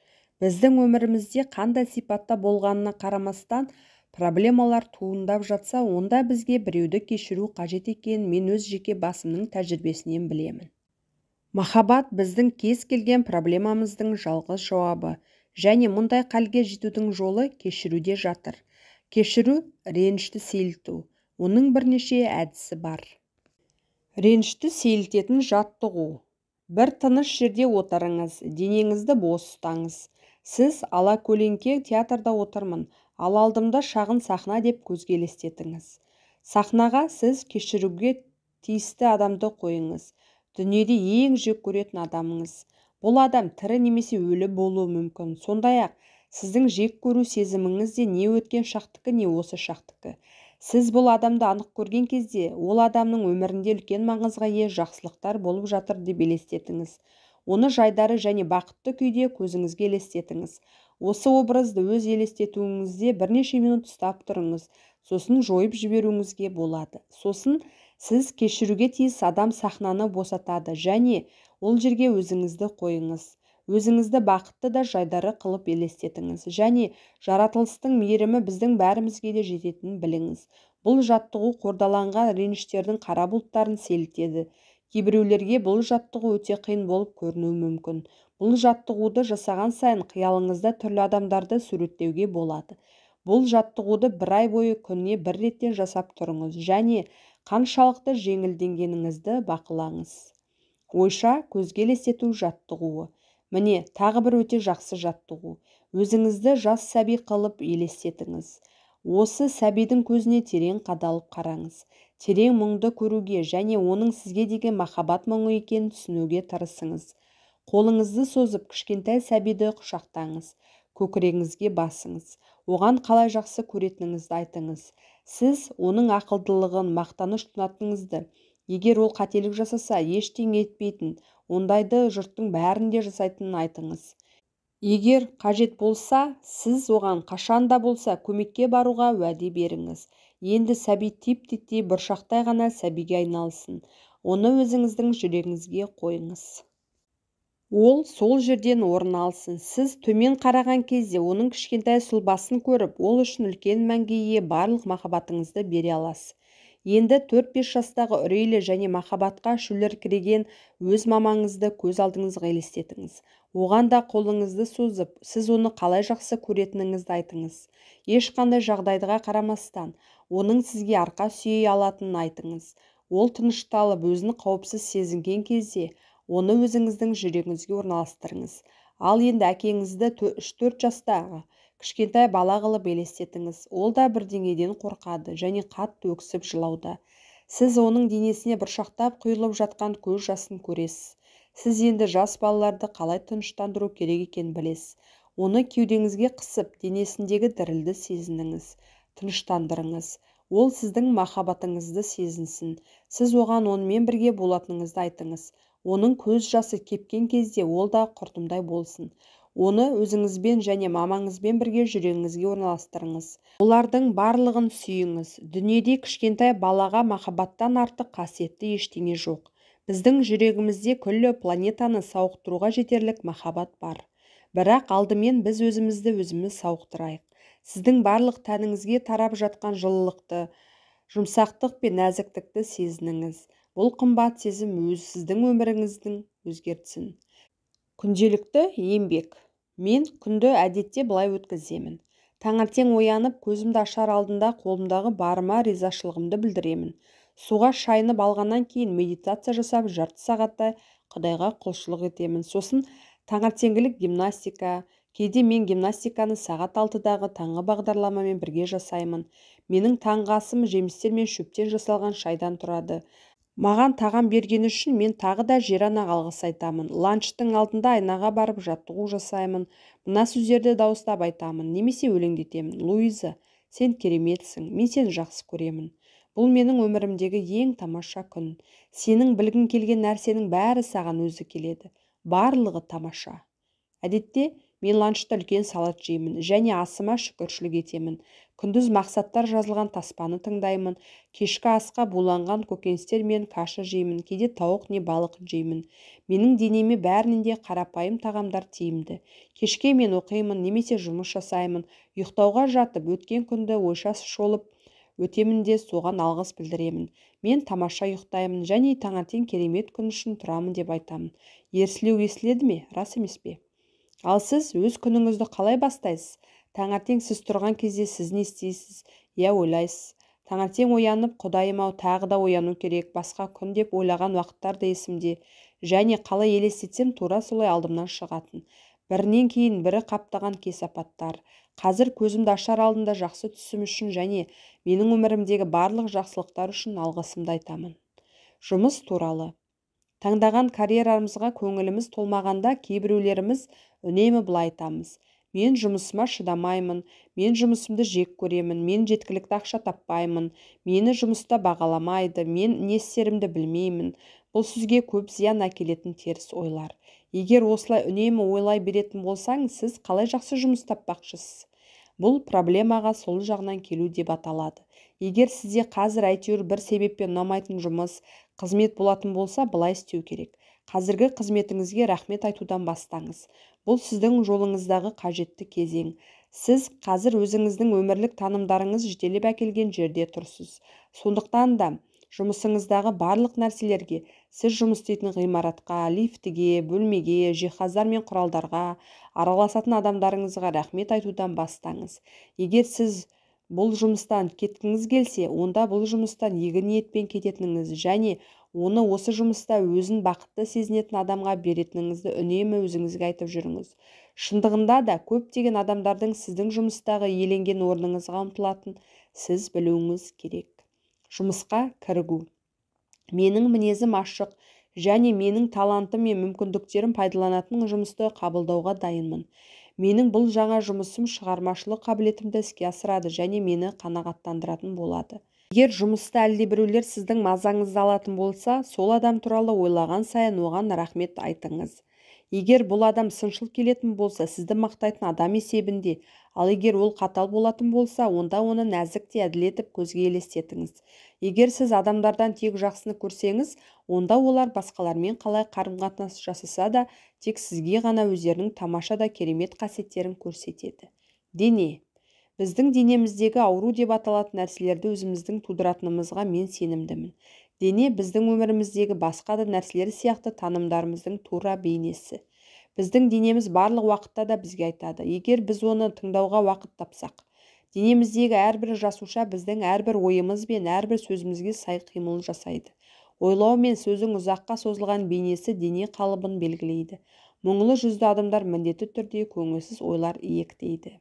Біздің өмірімізде қандай сипатта болғанына қарамастан проблемалар туындап жатса, онда бізге біреуді кешіру қажет екенін мен өз жеке басымның тәжірибесінен білемін. Махаббат біздің кез келген проблемамыздың жалғыз жауабы және мұндай халге жетудің жолы кешіруде жатыр. Кешіру ренішті сейілту. Оның бірнеше әдісі бар. Ренішті сейілтетін жаттығу. Бір тыныш жерде отырыңыз, денеңізді бос ұстаңыз. Сіз алакөлеңке театрда отырмын, ал алдымда шағын сахна деп көзге елестетіңіз. Сахнаға сіз кешіруге тиісті адамды қойыңыз. Дүниеде ең жек көретін адамыңыз. Бұл адам тірі немесе өлі болуы мүмкін. Сондай-ақ, сіздің жек көру сезіміңіз де не өткен шақтікі, не осы шақтікі. Сіз бұл адамды анық көрген кезде, ол адамның өмірінде үлкен маңызға ие жақсылықтар болып жатыр деп елестетіңіз. Оны жайдары және бақытты күйде көзіңізге елестетіңіз. Осы образды өз елестетуіңізде бірнеше минут ұстап тұрыңыз, сосын жойып жіберуіңізге болады. Сосын сіз кешіруге тиіс адам сахнаны босатады және ол жерге өзіңізді қойыңыз. Өзіңізді бақытты да жайдары қылып елестетіңіз және жаратылыстың мейірімі біздің бәрімізге де жететінін біліңіз. Бұл жаттығу қордаланған реніштердің қара бұлттарын сейілтеді. Кейбіреулерге бұл жаттығу өте қиын болып көрінуі мүмкін. Бұл жаттығуды жасаған сайын қиялыңызда түрлі адамдарды суреттеуге болады. Бұл жаттығуды бір ай бойы күніне бір реттен жасап тұрыңыз және қаншалықты жеңілденгеніңізді бақылаңыз. Ойша көзге елестету жаттығуы. Міне, тағы бір өте жақсы жаттығу. Өзіңізді жас сәби қылып елестетіңіз. Осы сәбидің көзіне терең қадалып қараңыз. Терең мұңды көруге және оның сізге деген махаббат мұңы екенін түсінуге тырысыңыз. Қолыңызды созып, кішкентай сәбиді құшақтаңыз. Көкірегіңізге басыңыз. Оған қалай жақсы көретініңізді айтыңыз. Сіз оның ақылдылығын мақтаныш тұтатыныңызды, егер ол қателік жасаса, ештеңе етпейтін, ондайды жұрттың бәрінде жасайтынын айтыңыз. Егер қажет болса, сіз оған қашан да болса көмекке баруға уәде беріңіз. Енді сәби тип-титтей бұршақтай ғана сәбиге айналсын. Оны өзіңіздің жүрегіңізге қойыңыз. Ол сол жерден орын алсын. Сіз төмен қараған кезде оның кішкентай сұлбасын көріп, ол үшін үлкен мәнге ие барлық махаббатыңызды бере аласыз. Енді 4-5 жастағы үрейлі және махаббатқа шүлдіркіреген өз мамаңызды көз алдыңызға елестетіңіз. Оған да қолыңызды созып, сіз оны қалай жақсы көретініңізді айтыңыз. Ешқандай жағдайға қарамастан, оның сізге арқа сүйей алатынын айтыңыз. Ол тынышталып, өзін қауіпсіз сезінген кезде, оны өзіңіздің жүрегіңізге орналастырыңыз. Ал енді әкеңізді 3-4 жастағы кішкентай бала қылып елестетіңіз. Ол да бірдеңеден қорқады және қатты өксіп жылауда. Сіз оның денесіне бұршақтап құйылып жатқан көз жасын көресіз. Сіз енді жас балаларды қалай тыныштандыру керек екенін білесіз. Оны кеудеңізге қысып, денесіндегі дірілді сезініңіз, тыныштандырыңыз. Ол сіздің махаббатыңызды сезінсін. Сіз оған онымен бірге болатыныңызды айтыңыз. Оның көз жасы кепкен кезде ол да құртымдай болсын. Оны өзіңізбен және мамаңызбен бірге жүрегіңізге орналастырыңыз. Олардың барлығын сүйіңіз. Дүниеде кішкентай балаға махаббаттан артық қасиетті ештеңе жоқ. Біздің жүрегімізде күллі планетаны сауықтыруға жетерлік махаббат бар. Бірақ алдымен біз өзімізді өзіміз сауықтырайық. Сіздің барлық тәніңізге тарап жатқан жылылықты, жұмсақтық пен нәзіктікті сезініңіз. Бұл қымбат сезім өз сіздің өміріңіздің өзгертсін. Күнделікті еңбек. Мен күнді әдетте былай өткіземін. Таңертең оянып, көзімді ашар алдында қолымдағы барыма ризашылығымды білдіремін. Суға шайынып алғаннан кейін медитация жасап, жарты сағаттай Құдайға құлшылық етемін. Сосын таңертеңгілік гимнастика. Кейде мен гимнастиканы сағат 6-дағы таңғы бағдарламамен бірге жасаймын. Менің таңғы асым жемістер мен шөптен жасалған шайдан тұрады. Маған тағам бергені үшін мен тағы да жер-анаға алғыс айтамын. Ланчтың алдында айнаға барып жаттығу жасаймын. Мына сөздерді дауыстап айтамын, немесе өлеңдетемін. Луиза, сен кереметсің, мен сені жақсы көремін. Бұл менің өмірімдегі ең тамаша күн. Сенің білгің келген нәрсенің бәрі саған өзі келеді. Барлығы тамаша. Әдетте мен ланчта үлкен салат жеймін және асыма шүкіршілік етемін. Күндіз мақсаттар жазылған таспаны тыңдаймын. Кешкі асқа буланған көкөністер мен каша жеймін, кейде тауық не балық жеймін. Менің денеме бәрінен де қарапайым тағамдар тиімді. Кешке мен оқимын немесе жұмыс жасаймын. Ұйықтауға жатып, өткен күнді ойша шолып өтемін де соған алғыс білдіремін. Мен тамаша ұйықтаймын және таңертең керемет күн үшін тұрамын деп айтамын. Ерсілеу естіледі ме, рас емес пе? Ал сіз өз күніңізді қалай бастайсыз? Таңертең сіз тұрған кезде сіз не істейсіз, я ойлайсыз? Таңертең оянып, Құдайым-ау, тағы да ояну керек, басқа күн деп ойлаған уақыттар да есімде. Және қалай елестетсем, тура солай алдымнан шығатын. Бірінен кейін бірі қаптаған кесапаттар. Қазір көзімді ашар алдында жақсы түсім үшін және менің өмірімдегі барлық жақсылықтар үшін алғысымды айтамын. Жұмыс туралы. Таңдаған карьерамызға көңіліміз толмағанда кейбіреулеріміз үнемі былай айтамыз. Мен жұмысыма шыдамаймын, мен жұмысымды жек көремін, мен жеткілікті ақша таппаймын, мені жұмыста бағаламайды, мен не істерімді білмеймін. Бұл сізге көп зиян әкелетін теріс ойлар. Егер осылай үнемі ойлай беретін болсаң, сіз қалай жақсы жұмыс таппақшысыз? Бұл проблемаға сол жағынан келу деп аталады. Егер сізде қазір әйтеуір бір себеппен ұнамайтын жұмыс, қызмет болатын болса, былай істеу керек. Қазіргі қызметіңізге рахмет айтудан бастаңыз. Бұл сіздің жолыңыздағы қажетті кезең. Сіз қазір өзіңіздің өмірлік танымдарыңыз жетелеп әкелген жерде тұрсыз. Сондықтан да Жұмысыңыздағы барлық нәрселерге, сіз жұмыс істейтін ғимаратқа, лифтіге, бөлмеге, жиһаздар мен құралдарға, араласатын адамдарыңызға рахмет айтудан бастаңыз. Егер сіз бұл жұмыстан кеткіңіз келсе, онда бұл жұмыстан игі ниетпен кететініңіз және оны осы жұмыста өзін бақытты сезінетін адамға беретініңізді үнемі өзіңізге айтып жүріңіз. Шындығында да көптеген адамдардың сіздің жұмыстағы иеленген орныңызға ұмтылатын сіз білуіңіз керек. Жұмысқа кірігу. Менің мінезім ашық және менің талантым мен мүмкіндіктерім пайдаланатын жұмысты қабылдауға дайынмын. Менің бұл жаңа жұмысым шығармашылық қабілетімді іске асырады және мені қанағаттандыратын болады. Егер жұмыста әлдебіреулер сіздің мазаңызды алатын болса, сол адам туралы ойлаған сайын оған рахмет айтыңыз. Егер бұл адам сыншыл келетін болса, сізді мақтайтын адам есебінде, ал егер ол қатал болатын болса, онда оны нәзік те әділ етіп көзге елестетіңіз. Егер сіз адамдардан тек жақсыны көрсеңіз, онда олар басқалармен қалай қарым-қатынас жасаса да, тек сізге ғана өздерінің тамаша да керемет қасиеттерін көрсетеді. Дене. Біздің денеміздегі ауру деп аталатын нәрселерді өзіміздің тудыратынымызға мен сенімдімін. Дене біздің өміріміздегі басқа да нәрселер сияқты танымдарымыздың тура бейнесі. Біздің денеміз барлық уақытта да бізге айтады, егер біз оны тыңдауға уақыт тапсақ. Денеміздегі әрбір жасуша біздің әрбір ойымыз бен әрбір сөзімізге сай қимыл жасайды. Ойлау мен сөздің ұзаққа созылған бейнесі дене қалыбын белгілейді. Мұңлы жүзді адамдар міндетті түрде көңілсіз ойлар иектейді.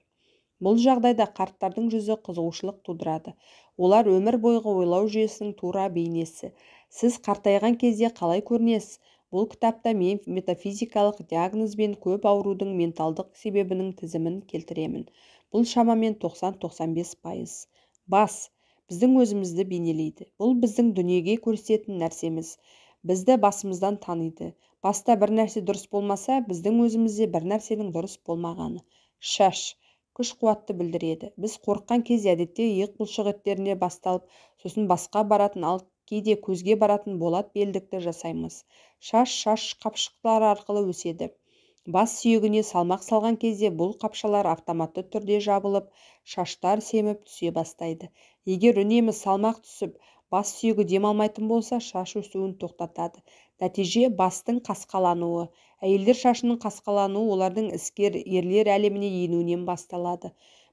Бұл жағдайда қарттардың жүзі қызығушылық тудырады. Олар өмір бойғы ойлау жүйесінің тура бейнесі. Сіз қартайған кезде қалай көрінесіз? Бұл кітапта мен метафизикалық диагнозбен көп аурудың менталдық себебінің тізімін келтіремін. Бұл шамамен 90-95%. Бас біздің өзімізді бейнелейді. Бұл біздің дүниеге көрсететін нәрсеміз. Бізді басымыздан таниды. Баста бір нәрсе дұрыс болмаса, біздің өзімізде бір нәрсенің дұрыс болмағаны. Шаш күш қуатты білдіреді. Біз қорыққан кезде әдетте иық бұлшық еттеріне басталып, сосын басқа баратын, ал кейде көзге баратын болат белдікті жасаймыз. Шаш шаш қапшықтары арқылы өседі. Бас сүйегіне салмақ салған кезде бұл қапшалар автоматты түрде жабылып, шаштар семіп түсе бастайды. Егер үнемі салмақ түсіп, бас сүйегі демалмайтын болса, шаш өсуін тоқтатады. Нәтиже бастың қасқалануы. Әйелдер шашының қасқалануы олардың іскер ерлер әлеміне енуінен басталады.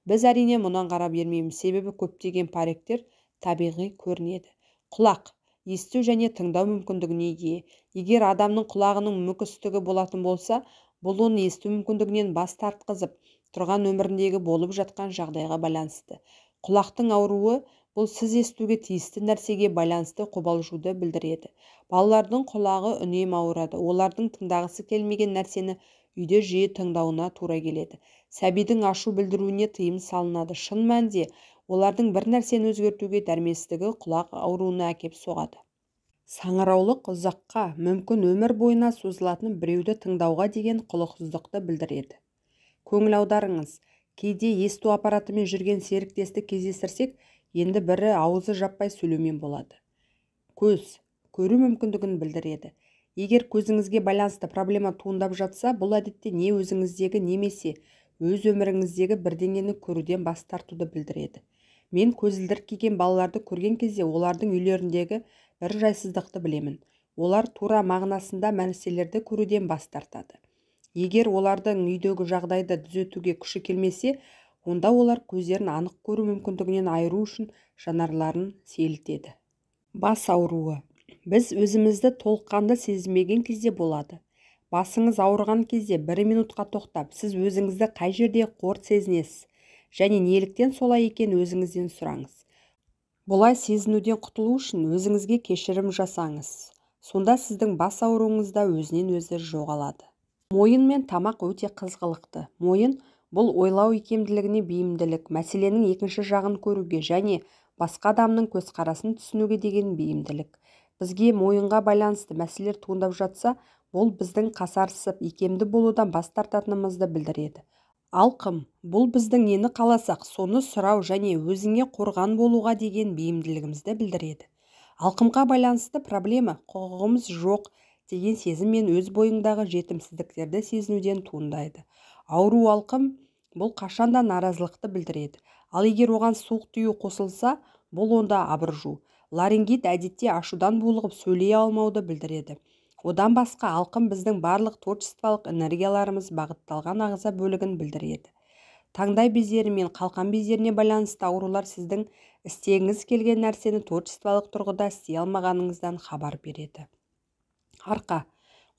Біз әрине мұнан қарап бермейміз, себебі көптеген париктер табиғи көрінеді. Құлақ есту және тыңдау мүмкіндігіне ие. Егер адамның құлағының мүкістігі болатын болса, бұл оны есту мүмкіндігінен бас тартқызып, тұрған өміріндегі болып жатқан жағдайға байланысты. Құлақтың ауруы бұл сіз естуге тиісті нәрсеге байланысты қобалжуды білдіреді. Балалардың құлағы үнемі ауырады. Олардың тыңдағысы келмеген нәрсені үйде жиі тыңдауына тура келеді. Сәбидің ашу білдіруіне тыйым салынады. Шын мәнінде олардың бір нәрсені өзгертуге дәрменсіздігі құлақ ауруына әкеп соғады. Саңыраулық ұзаққа, мүмкін өмір бойына созылатын біреуді тыңдауға деген құлықсыздықты білдіреді. Көңіл аударыңыз. Кейде есту аппаратымен жүрген серіктесті кездестірсек, енді бірі аузы жаппай сөйлеумен болады. Көз көру мүмкіндігін білдіреді. Егер көзіңізге байланысты проблема туындап жатса, бұл әдетте не өзіңіздегі немесе өз өміріңіздегі бірдеңені көруден бас тартуды білдіреді. Мен көзілдірік киген балаларды көрген кезде олардың үйлеріндегі бір жайсыздықты білемін. Олар тура мағынасында мәселелерді көруден бас тартады. Егер олардың үйдегі жағдайды түзетуге күші келмесе, онда олар көздерін анық көру мүмкіндігінен айыру үшін жанарларын сейілтеді. Бас ауруы. Біз өзімізді толыққанды сезінбеген кезде болады. Басыңыз ауырған кезде бір минутқа тоқтап, сіз өзіңізді қай жерде қор сезінесіз және неліктен солай екен өзіңізден сұраңыз. Бұлай сезінуден құтылу үшін өзіңізге кешірім жасаңыз. Сонда сіздің бас ауруыңыз да өзінен өзі жоғалады. Мойын мен тамақ өте қызғылықты. Мойын бұл ойлау икемділігіне бейімділік, мәселенің екінші жағын көруге және басқа адамның көзқарасын түсінуге деген бейімділік. Бізге мойынға байланысты мәселелер туындап жатса, бұл біздің қасарысып, икемді болудан бас тартатынымызды білдіреді. Алқым бұл біздің нені қаласақ, соны сұрау және өзіңе қорған болуға деген бейімділігімізді білдіреді. Алқымға байланысты проблема құқығымыз жоқ деген сезім мен өз бойыңдағы жетімсіздіктерді сезінуден туындайды. Ауру алқым бұл қашанда наразылықты білдіреді. Ал егер оған суық тию қосылса, бұл онда абыржу. Ларингит әдетте ашудан булығып сөйлей алмауды білдіреді. Одан басқа алқым біздің барлық творчестволық энергияларымыз бағытталған ағза бөлігін білдіреді. Таңдай бездері мен қалқан бездеріне байланысты аурулар сіздің істегіңіз келген нәрсені творчестволық тұрғыда істей алмағаныңыздан хабар береді. Арқа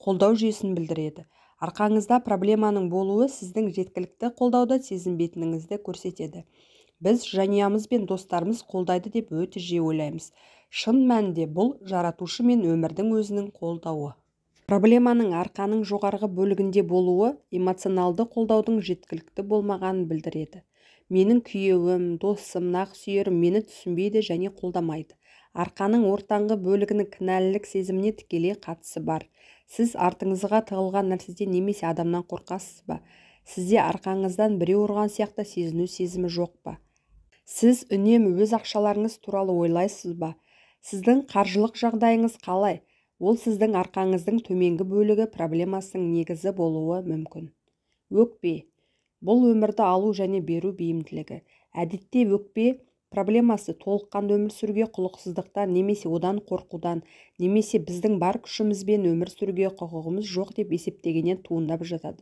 қолдау жүйесін білдіреді. Арқаңызда проблеманың болуы сіздің жеткілікті қолдауды сезінбейтініңізді көрсетеді. Біз жанұямыз бен достарымыз қолдайды деп өте жиі ойлаймыз. Шын мәнінде бұл жаратушы мен өмірдің өзінің қолдауы. Проблеманың арқаның жоғарғы бөлігінде болуы эмоционалды қолдаудың жеткілікті болмағанын білдіреді. Менің күйеуім, досым, нақсүйерім мені түсінбейді және қолдамайды. Арқаның ортаңғы бөлігінің кінәлілік сезіміне тікелей қатысы бар. Сіз артыңызға тығылған нәрседен немесе адамнан қорқасыз ба? Сізде арқаңыздан біреу ұрған сияқты сезіну сезімі жоқ па? Сіз үнемі өз ақшаларыңыз туралы ойлайсыз ба? Сіздің қаржылық жағдайыңыз қалай? Ол сіздің арқаңыздың төменгі бөлігі проблемасының негізі болуы мүмкін. Өкпе. Бұл өмірді алу және беру бейімділігі. Әдетте өкпе проблемасы толыққанды өмір сүруге құлықсыздықтан немесе одан қорқудан, немесе біздің бар күшімізбен өмір сүруге құқығымыз жоқ деп есептегеннен туындап жатады.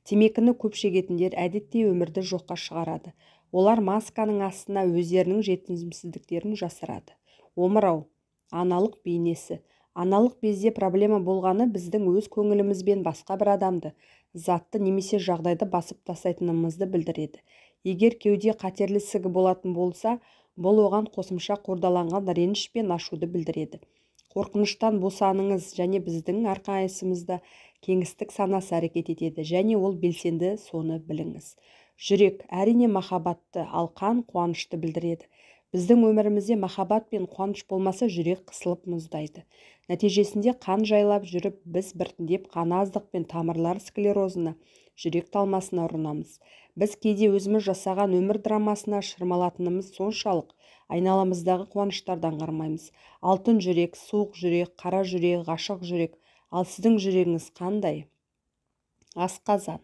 Темекіні көп шегетіндер әдетте өмірді жоққа шығарады. Олар масканың астына өздерінің жетімсіздіктерін жасырады. Омырау, аналық бейнесі. Аналық безде проблема болғаны біздің өз көңілімізбен басқа бір адамды, затты немесе жағдайды басып тастайтынымызды білдіреді. Егер кеуде қатерлі ісігі болатын болса, бұл оған қосымша қордаланған реніш пен ашуды білдіреді. Қорқыныштан босаныңыз және біздің әрқайсымызда кеңістік санасы әрекет етеді және ол белсенді, соны біліңіз. Жүрек әрине махаббатты, ал қан қуанышты білдіреді. Біздің өмірімізде махаббат пен қуаныш болмаса, жүрек қысылып мұздайды. Нәтижесінде қан жайлап жүріп, біз біртіндеп қан аздық пен тамырлар склерозына, жүрек талмасына ұрынамыз. Біз кейде өзіміз жасаған өмір драмасына шырмалатынымыз соншалық, айналамыздағы қуаныштардан аңғармаймыз. Алтын жүрек, суық жүрек, қара жүрек, ғашық жүрек. Ал сіздің жүрегіңіз қандай? Асқазан.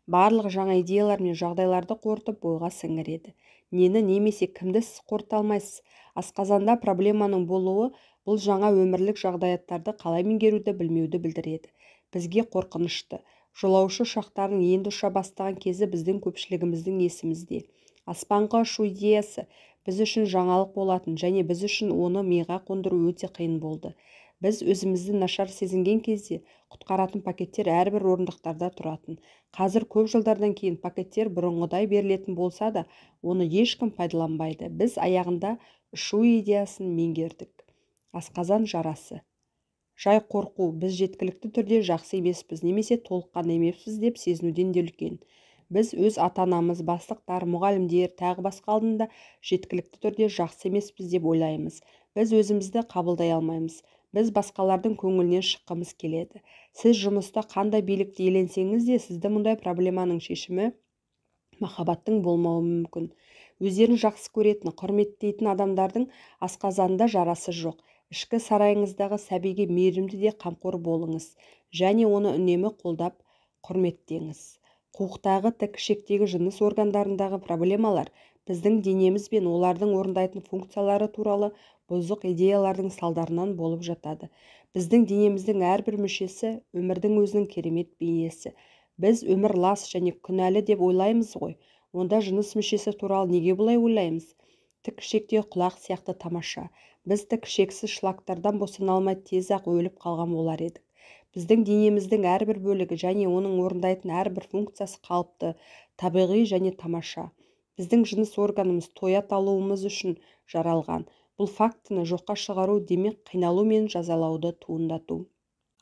Барлық жаңа идеялар мен жағдайларды қорытып бойға сіңіреді. Нені немесе кімді сіз қорыта алмайсыз? Асқазанда проблеманың болуы бұл жаңа өмірлік жағдаяттарды қалай меңгеруді білмеуді білдіреді. Бізге қорқынышты. Жолаушы ұшақтарының енді ұша бастаған кезі біздің көпшілігіміздің есімізде. Аспанға ұшу идеясы біз үшін жаңалық болатын және біз үшін оны миға қондыру өте қиын болды. Біз өзімізді нашар сезінген кезде құтқаратын пакеттер әрбір орындықтарда тұратын. Қазір көп жылдардан кейін пакеттер бұрынғыдай берілетін болса да, оны ешкім пайдаланбайды. Біз аяғында ұшу идеясын меңгердік. Асқазан жарасы. Жай қорқу, біз жеткілікті түрде жақсы емеспіз немесе толыққанды емеспіз деп сезінуден де үлкен. Біз өз ата-анамыз, бастықтар, мұғалімдер, тағы басқа алдында жеткілікті түрде жақсы емеспіз деп ойлаймыз. Біз өзімізді қабылдай алмаймыз. Біз басқалардың көңілінен шыққымыз келеді. Сіз жұмыста қандай билікті иеленсеңіз де, сізді мұндай проблеманың шешімі махаббаттың болмауы мүмкін. Өздерін жақсы көретін, құрметтейтін адамдардың асқазанында жарасы жоқ. Ішкі сарайыңыздағы сәбиге мейірімді де қамқор болыңыз және оны үнемі қолдап құрметтеңіз. Қуықтағы, тік ішектегі жыныс органдарындағы проблемалар біздің денеміз бен олардың орындайтын функциялары туралы бұзық идеялардың салдарынан болып жатады. Біздің денеміздің әрбір мүшесі өмірдің өзінің керемет бейнесі. Біз өмір лас және күнәлі деп ойлаймыз ғой. Онда жыныс мүшесі туралы неге бұлай ойлаймыз? Тік ішекте құлақ сияқты тамаша. Біз тік ішексіз шлактардан босана алмай тез-ақ өліп қалған болар едік. Біздің денеміздің әрбір бөлігі және оның орындайтын әрбір функциясы қалыпты, табиғи және тамаша. Біздің жыныс органымыз тоят алуымыз үшін жаралған. Бұл фактіні жоққа шығару демек қиналу мен жазалауды туындату.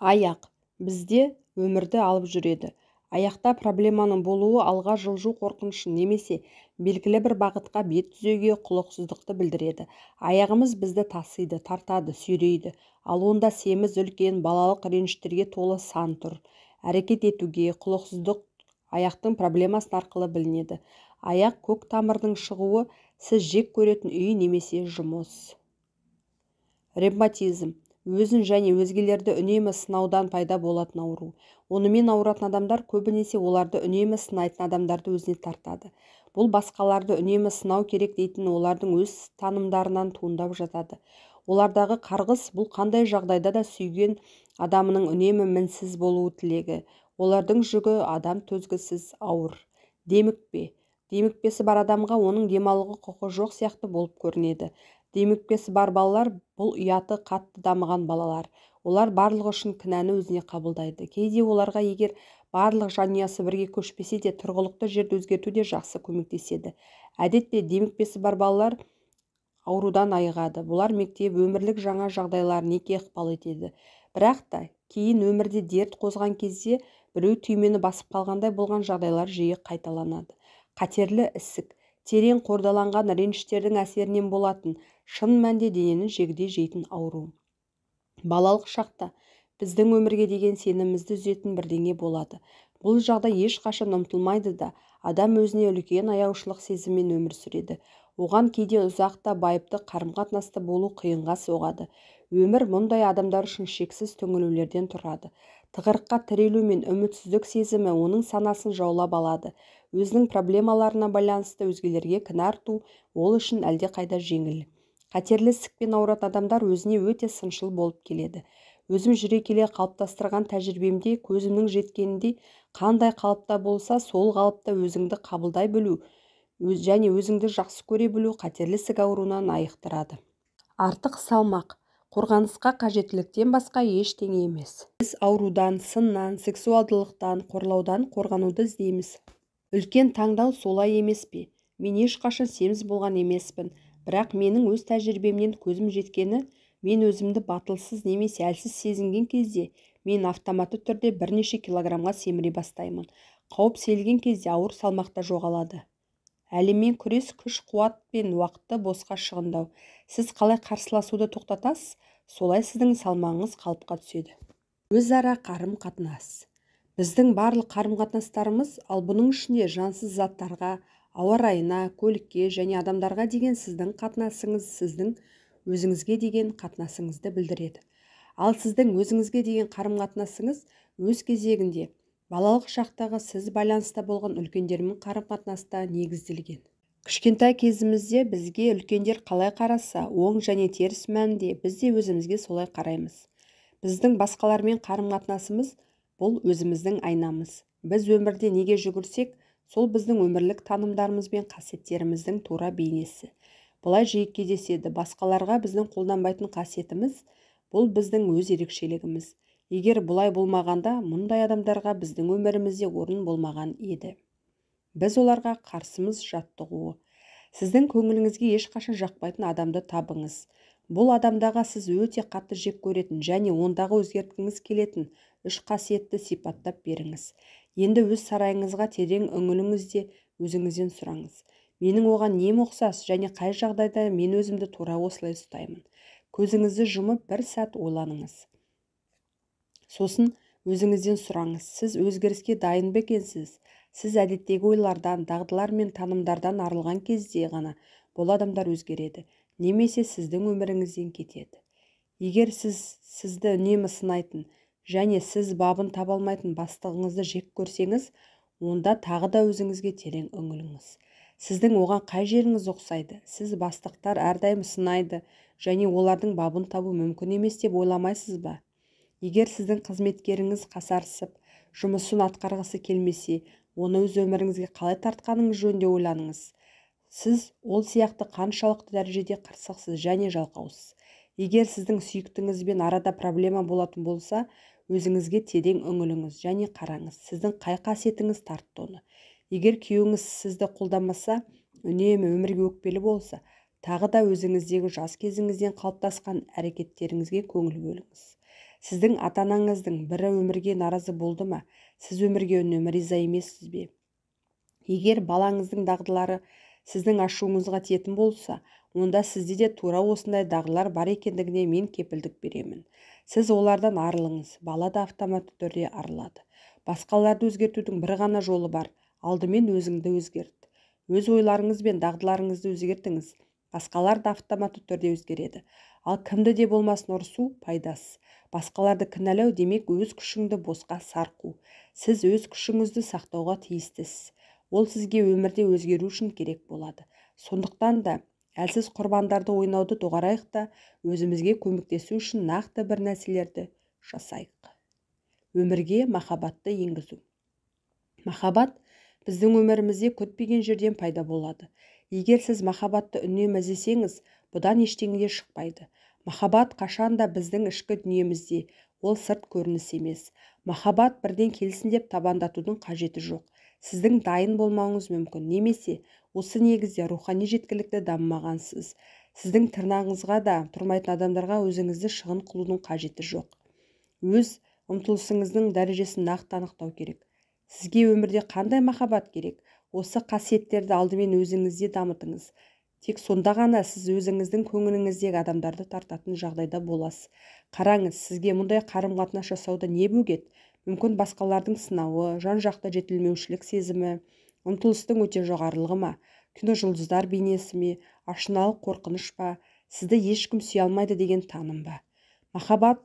Аяқ бізде өмірді алып жүреді. Аяқта проблеманың болуы алға жылжу қорқынышын немесе белгілі бір бағытқа бет түзеуге құлықсыздықты білдіреді. Аяғымыз бізді тасиды, тартады, сүйрейді. Ал онда семіз үлкен балалық реніштерге толы сан тұр. Әрекет етуге құлықсыздық аяқтың проблемасы арқылы білінеді. Аяқ көк тамырдың шығуы сіз жек көретін үй немесе жұмыс. Ревматизм өзін және өзгелерді үнемі сынаудан пайда болатын ауру. Онымен ауыратын адамдар көбінесе оларды үнемі сынайтын адамдарды өзіне тартады. Бұл басқаларды үнемі сынау керек дейтін олардың өз танымдарынан туындап жатады. Олардағы қарғыс бұл қандай жағдайда да сүйген адамының үнемі мінсіз болуы тілегі. Олардың жүгі адам төзгісіз ауыр. Демікпе. Демікпесі бар адамға оның демалуға құқы жоқ сияқты болып көрінеді. Демікпесі бар балалар бұл ұяты қатты дамыған балалар. Олар барлығы үшін кінәні өзіне қабылдайды. Кейде оларға егер барлық жанұясы бірге көшпесе де тұрғылықты жерді өзгерту де жақсы көмектеседі. Әдетте демікпесі бар балалар аурудан айығады. Бұлар мектеп, өмірлік жаңа жағдайлар, неке ықпал етеді. Бірақ та кейін өмірде дерт қозған кезде біреу түймені басып қалғандай болған жағдайлар жиі қайталанады. Қатерлі ісік, терең қордаланған реніштердің әсерінен болатын, шын мәнде денені жегідей жейтін ауру. Балалық шақта біздің өмірге деген сенімімізді үзетін бірдеңе болады. Бұл жағдай ешқашан ұмытылмайды да, адам өзіне үлкен аяушылық сезіммен өмір сүреді. Оған кейде ұзақ та байыпты қарым-қатынаста болу қиынға соғады. Өмір мұндай адамдар үшін шексіз түңілулерден тұрады. Тығырыққа тірелу мен үмітсіздік сезімі оның санасын жаулап алады. Өзінің проблемаларына байланысты өзгелерге кінә арту ол үшін әлдеқайда жеңіл. Қатерлі ісікпен ауыратын адамдар өзіне өте сыншыл болып келеді. Өзім жүре келе қалыптастырған тәжірибемде көзімнің жеткеніндей қандай қалыпта болса, сол қалыпта өзіңді қабылдай білу және өзіңді жақсы көре білу қатерлі ісік ауруынан айықтырады. Артық салмақ қорғанысқа қажеттіліктен басқа ештеңе емес. Біз аурудан, сыннан, сексуалдылықтан, қорлаудан қорғануды іздейміз. Үлкен таңдау солай емес пе? Мен ешқашан семіз болған емеспін, бірақ менің өз тәжірибемнен көзім жеткені, мен өзімді батылсыз немесе әлсіз сезінген кезде мен автоматты түрде бірнеше килограммға семіре бастаймын. Қауіп сейілген кезде ауыр салмақта жоғалады. Әлеммен күрес күш, қуат пен уақытты босқа шығындау. Сіз қалай қарсыласуды тоқтатасыз, солай сіздің салмағыңыз қалыпқа түседі. Өзара қарым-қатынас. Біздің барлық қарым-қатынастарымыз, ал бұның ішінде жансыз заттарға, ауа райына, көлікке және адамдарға деген сіздің қатынасыңыз сіздің өзіңізге деген қатынасыңызды білдіреді. Ал сіздің өзіңізге деген қарым-қатынасыңыз өз кезегінде балалық шақтағы сіз байланыста болған үлкендермен қарым-қатынаста негізделген. Кішкентай кезімізде бізге үлкендер қалай қараса, оң және теріс мәнінде біз де өзімізге солай қараймыз. Біздің басқалармен қарым-қатынасымыз бұл өзіміздің айнамыз. Біз өмірде неге жүгірсек, сол біздің өмірлік танымдарымыз бен қасиеттеріміздің тура бейнесі. Бұлай жиі кездеседі. Басқаларға біздің қолданбайтын қасиетіміз бұл біздің өз ерекшелігіміз. Егер бұлай болмағанда, мұндай адамдарға біздің өмірімізде орын болмаған еді. Біз оларға қарсымыз жаттығуы. Сіздің көңіліңізге ешқашан жақпайтын адамды табыңыз. Бұл адамдағы сіз өте қатты жек көретін және ондағы өзгерткіңіз келетін үш қасиетті сипаттап беріңіз. Енді өз сарайыңызға терең үңіліңіз де өзіңізден сұраңыз. Менің оған нем ұқсас және қай жағдайда мен өзімді тура осылай ұстаймын. Көзіңізді жұмып бір сәт ойланыңыз. Сосын өзіңізден сұраңыз, сіз өзгеріске дайын ба екенсіз? Сіз әдеттегі ойлардан, дағдылар мен танымдардан арылған кезде ғана бұл адамдар өзгереді, немесе сіздің өміріңізден кетеді. Егер сіз сізді үнемі сынайтын және сіз бабын таба алмайтын бастығыңызды жек көрсеңіз, онда тағы да өзіңізге терең үңіліңіз. Сіздің оған қай жеріңіз ұқсайды? Сіз бастықтар әрдайым сынайды және олардың бабын табу мүмкін емес деп ойламайсыз ба? Егер сіздің қызметкеріңіз қасарысып, жұмысын атқарғысы келмесе, оны өз өміріңізге қалай тартқаныңыз жөнінде ойланыңыз. Сіз ол сияқты қаншалықты дәрежеде қырсықсыз және жалқаусыз. Егер сіздің сүйіктіңізбен арада проблема болатын болса, өзіңізге терең үңіліңіз және қараңыз, сіздің қай қасиетіңіз тартты оны. Егер күйеуіңіз сізді қолдамаса, үнемі өмірге өкпелі болса, тағы да өзіңіздегі жас кезіңізден қалыптасқан әрекеттеріңізге көңіл бөліңіз. Сіздің ата-анаңыздың бірі өмірге наразы болды ма? Сіз өмірге үнемі риза емессіз бе? Егер балаңыздың дағдылары сіздің ашуыңызға тиетін болса, онда сізде де тура осындай дағдылар бар екендігіне мен кепілдік беремін. Сіз олардан арылыңыз, бала да автоматты түрде арылады. Басқаларды өзгертудің бір ғана жолы бар. Алдымен өзіңді өзгерт. Өз ойларыңыз бен дағдыларыңызды өзгертіңіз. Басқалар да автоматты түрде өзгереді. Ал кімді де болмасын ұрсу пайдасыз. Басқаларды кінәлау демек өз күшіңді босқа сарқу. Сіз өз күшіңізді сақтауға тиістісіз. Ол сізге өмірде өзгеру үшін керек болады. Сондықтан да Әлсіз құрбандарды ойнауды доғарайық та, өзімізге көмектесу үшін нақты бір нәрселерді жасайық. Өмірге махаббатты енгізу. Махаббат біздің өмірімізде күтпеген жерден пайда болады. Егер сіз махаббатты үнемі іздесеңіз, бұдан ештеңе де шықпайды. Махаббат қашанда біздің ішкі дүниемізде, ол сырт көрініс емес. Махаббат бірден келсін деп табандатудың қажеті жоқ. Сіздің дайын болмауыңыз мүмкін, немесе осы негізде рухани жеткілікті дамымағансыз. Сіздің тырнағыңызға да тұрмайтын адамдарға өзіңізді шығын қылудың қажеті жоқ. Өз ұмтылысыңыздың дәрежесін нақты анықтау керек. Сізге өмірде қандай махаббат керек? Осы қасиеттерді алдымен өзіңізде дамытыңыз. Тек сонда ғана сіз өзіңіздің көңіліңіздегі адамдарды тартатын жағдайда боласыз. Қараңыз, сізге мұндай қарым-қатынас жасауда не бөгет? Мүмкін басқалардың сынауы, жан-жақты жетілмеушілік сезімі, ұмтылыстың өте жоғарылығы ма, киножұлдыздар бейнесі ме, ашыналық қорқыныш па, сізді ешкім сүйе алмайды деген таным ба? Махаббат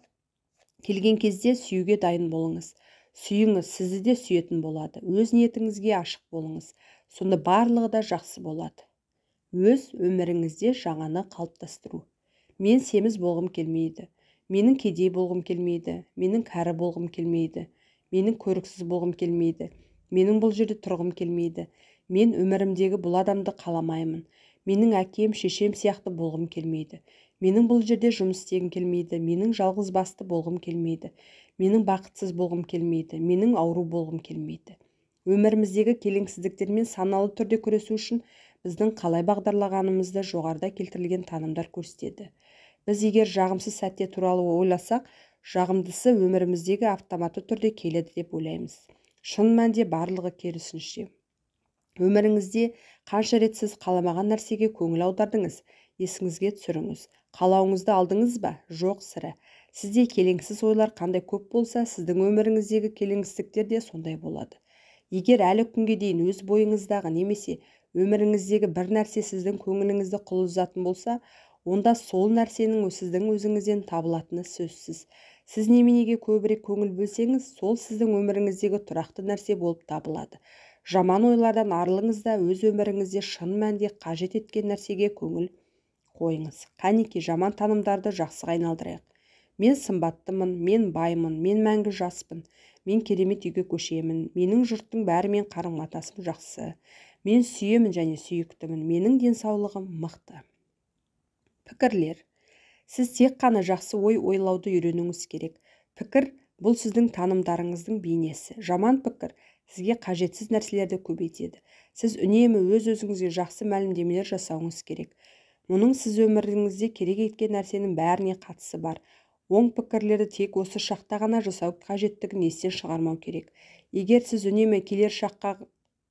келген кезде сүюге дайын болыңыз. Сүйіңіз, сізді де сүйетін болады. Өз ниетіңізге ашық болыңыз. Сонда барлығы да жақсы болады. Өз өміріңізде жаңаны қалыптастыру. Мен семіз болғым келмейді. Менің кедей болғым келмейді. Менің кәрі болғым келмейді. Менің көріксіз болғым келмейді. Менің бұл жерде тұрғым келмейді. Мен өмірімдегі бұл адамды қаламаймын. Менің әкем, шешем сияқты болғым келмейді. Менің бұл жерде жұмыс істегім келмейді. Менің жалғыз басты болғым келмейді. Менің бақытсыз болғым келмейді. Менің ауру болғым келмейді. Өміріміздегі келеңсіздіктермен саналы түрде күресу үшін біздің қалай бағдарлағанымызды жоғарыда келтірілген танымдар көрсетеді. Біз егер жағымсыз сәтте туралы ойласақ, жағымдысы өміріміздегі автоматты түрде келеді деп ойлаймыз. Шын мәнде барлығы керісінше. Өміріңізде қанша рет сіз қаламаған нәрсеге көңіл аудардыңыз, есіңізге түсіріңіз. Қалауыңызды алдыңыз ба? Жоқ сірә. Сізде келеңсіз ойлар қандай көп болса, сіздің өміріңіздегі келеңсіздіктер де сондай болады. Егер әлі күнге дейін өз бойыңыздағы немесе өміріңіздегі бір нәрсе сіздің көңіліңізді құлызатын болса, онда сол нәрсенің сіздің өзіңізден табылатыны сөзсіз. Сіз неменеге көбірек көңіл бөлсеңіз, сол сіздің өміріңіздегі тұрақты нәрсе болып табылады. Жаман ойлардан арылыңыз да өз өміріңізде шын мәнде қажет еткен нәрсеге көңіл қойыңыз. Қанеки, жаман танымдарды жақсыға айналдырайық. Мен сымбаттымын, мен баймын, мен мәңгі жаспын, мен керемет үйге көшемін, менің жұрттың бәрімен қарым-қатынасым жақсы, мен сүйемін және сүйіктімін, менің денсаулығым мықты. Пікірлер. Сіз тек қана жақсы ой ойлауды үйренуіңіз керек. Пікір бұл сіздің танымдарыңыздың бейнесі. Жаман пікір сізге қажетсіз нәрселерді көбейтеді. Сіз үнемі өз-өзіңізге жақсы мәлімдемелер жасауыңыз керек. Мұның сіз өміріңізде керек еткен нәрсенің бәріне қатысы бар. Оң пікірлерді тек осы шақта ғана жасау қажеттігін естен шығармау керек. Егер сіз үнемі келер шаққа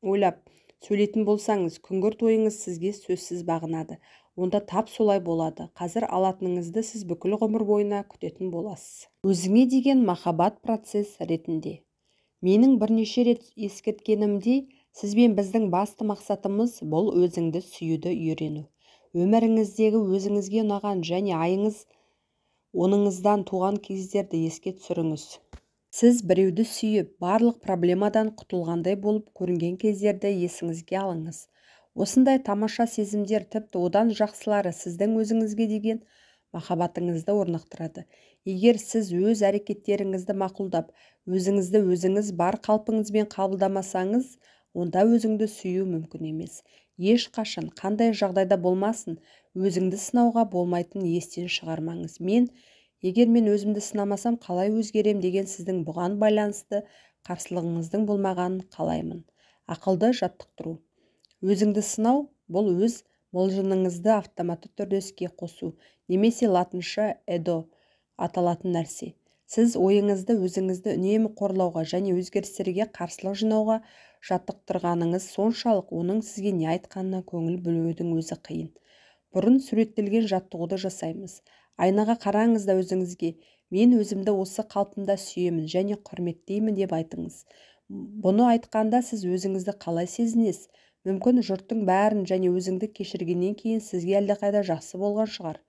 ойлап сөйлейтін болсаңыз, күңгірт ойыңыз сізге сөзсіз бағынады. Онда тап солай болады. Қазір алатыныңызды сіз бүкіл ғұмыр бойына күтетін боласыз. Өзіңе деген махаббат процесс ретінде. Менің бірнеше рет ескерткенімдей, сіз бен біздің басты мақсатымыз бұл өзіңді сүюді үйрену. Өміріңіздегі өзіңізге ұнаған және айыңыз оныңыздан туған кездерді еске түсіріңіз. Сіз біреуді сүйіп, барлық проблемадан құтылғандай болып көрінген кездерді есіңізге алыңыз. Осындай тамаша сезімдер, тіпті одан жақсылары сіздің өзіңізге деген махаббатыңызды орнықтырады. Егер сіз өз әрекеттеріңізді мақұлдап, өзіңізді өзіңіз бар қалпыңызбен қабылдамасаңыз, онда өзіңді сүю мүмкін емес. Ешқашан, қандай жағдайда болмасын, өзіңді сынауға болмайтынын естен шығармаңыз. Мен, егер мен өзімді сынамасам, қалай өзгерем деген сіздің бұған байланысты қарсылығыңыздың болмағанын қалаймын. Ақылды жаттықтыру. Өзіңді сынау бұл өз мылжыңыңызды автоматты түрде іске қосу, немесе латынша эдо аталатын нәрсе. Сіз ойыңызды өзіңізді үнемі қорлауға және өзгерістерге қарсылық жинауға жаттықтырғаныңыз соншалық, оның сізге не айтқанына көңіл бөлудің өзі қиын. Бұрын суреттелген жаттығуды жасаймыз. Айнаға қараңыз да өзіңізге, мен өзімді осы қалпымда сүйемін және құрметтеймін деп айтыңыз. Бұны айтқанда сіз өзіңізді қалай сезінесіз? Мүмкін жұрттың бәрін және өзіңді кешіргеннен кейін сізге әлдеқайда жақсы болған шығар.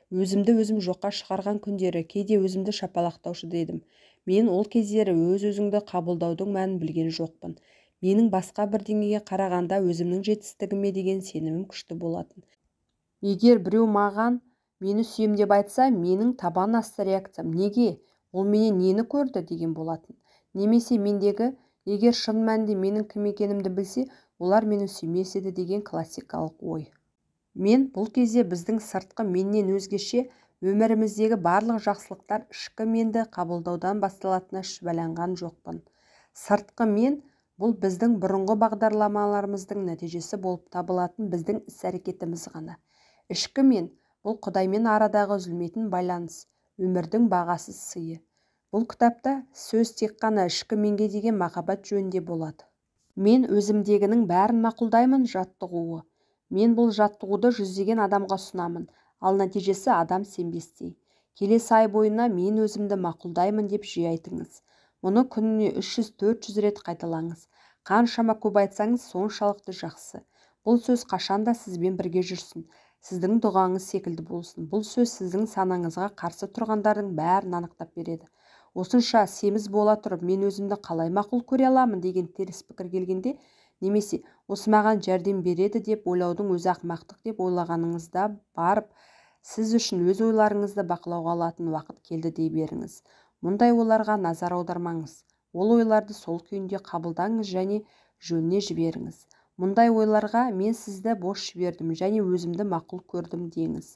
Өзімді өзім жоққа шығарған күндері кейде өзімді шапалақтаушы дедім. Мен ол кездері өз-өзіңді қабылдаудың мәнін білген жоқпын. Менің басқа бірдеңеге қарағанда өзімнің жетістігіме деген сенімім күшті болатын. Егер біреу маған мені сүйем деп айтса, менің табан асты реакциям неге, ол менен нені көрді деген болатын. Немесе мендегі егер шын мәнінде менің кім екенімді білсе, олар мені сүймес еді деген классикалық ой. Мен бұл кезде біздің сыртқы меннен өзгеше өміріміздегі барлық жақсылықтар ішкі менді қабылдаудан басталатынына шүбәланған жоқпын. Сыртқы мен бұл біздің бұрынғы бағдарламаларымыздың нәтижесі болып табылатын біздің іс-әрекетіміз ғана. Ішкі мен бұл Құдаймен арадағы үзілмейтін байланыс, өмірдің бағасыз сыйы. Бұл кітапта сөз тек қана ішкі менге деген махаббат жөнінде болады. Мен өзімдегінің бәрін мақұлдаймын жаттығуы. Мен бұл жаттығуды жүздеген адамға ұсынамын, ал нәтижесі адам сенбестей. Келесі ай бойына мен өзімді мақұлдаймын деп жиі айтыңыз. Мұны күніне 300-400 рет қайталаңыз. Қаншама көп айтсаңыз, соншалықты жақсы. Бұл сөз қашанда сізбен бірге жүрсін. Сіздің дұғаңыз секілді болсын. Бұл сөз сіздің санаңызға қарсы тұрғандардың бәрін анықтап береді. Осынша семіз бола тұрып, мен өзімді қалай мақұл көре аламын деген теріс пікір келгенде, немесе осы маған жәрдем береді деп ойлаудың өзі ақымақтық деп ойлағаныңызда барып, сіз үшін өз ойларыңызды бақылауға алатын уақыт келді дей беріңіз. Мұндай ойларға назар аудармаңыз. Ол ойларды сол күйінде қабылдаңыз және жөніне жіберіңіз. Мұндай ойларға мен сізді бос жібердім және өзімді мақұл көрдім деңіз.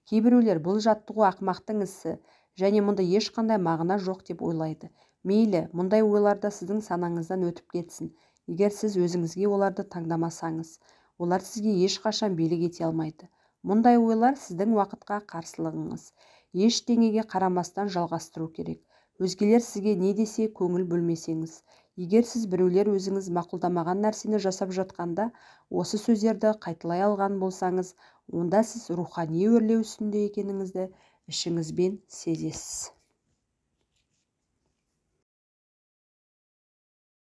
Кейбіреулер бұл жаттығу ақымақтың ісі және мұнда ешқандай мағына жоқ деп ойлайды. Мейлі, мұндай ойлар да сіздің санаңыздан өтіп кетсін. Егер сіз өзіңізге оларды таңдамасаңыз, олар сізге ешқашан билік ете алмайды. Мұндай ойлар сіздің уақытқа қарсылығыңыз. Ештеңеге қарамастан жалғастыру керек. Өзгелер сізге не десе көңіл бөлмесеңіз. Егер сіз біреулер өзіңіз мақұлдамаған нәрсені жасап жатқанда, осы сөздерді қайталай алған болсаңыз, онда сіз рухани өрлеу үстінде екеніңізді ішіңізбен сезесіз.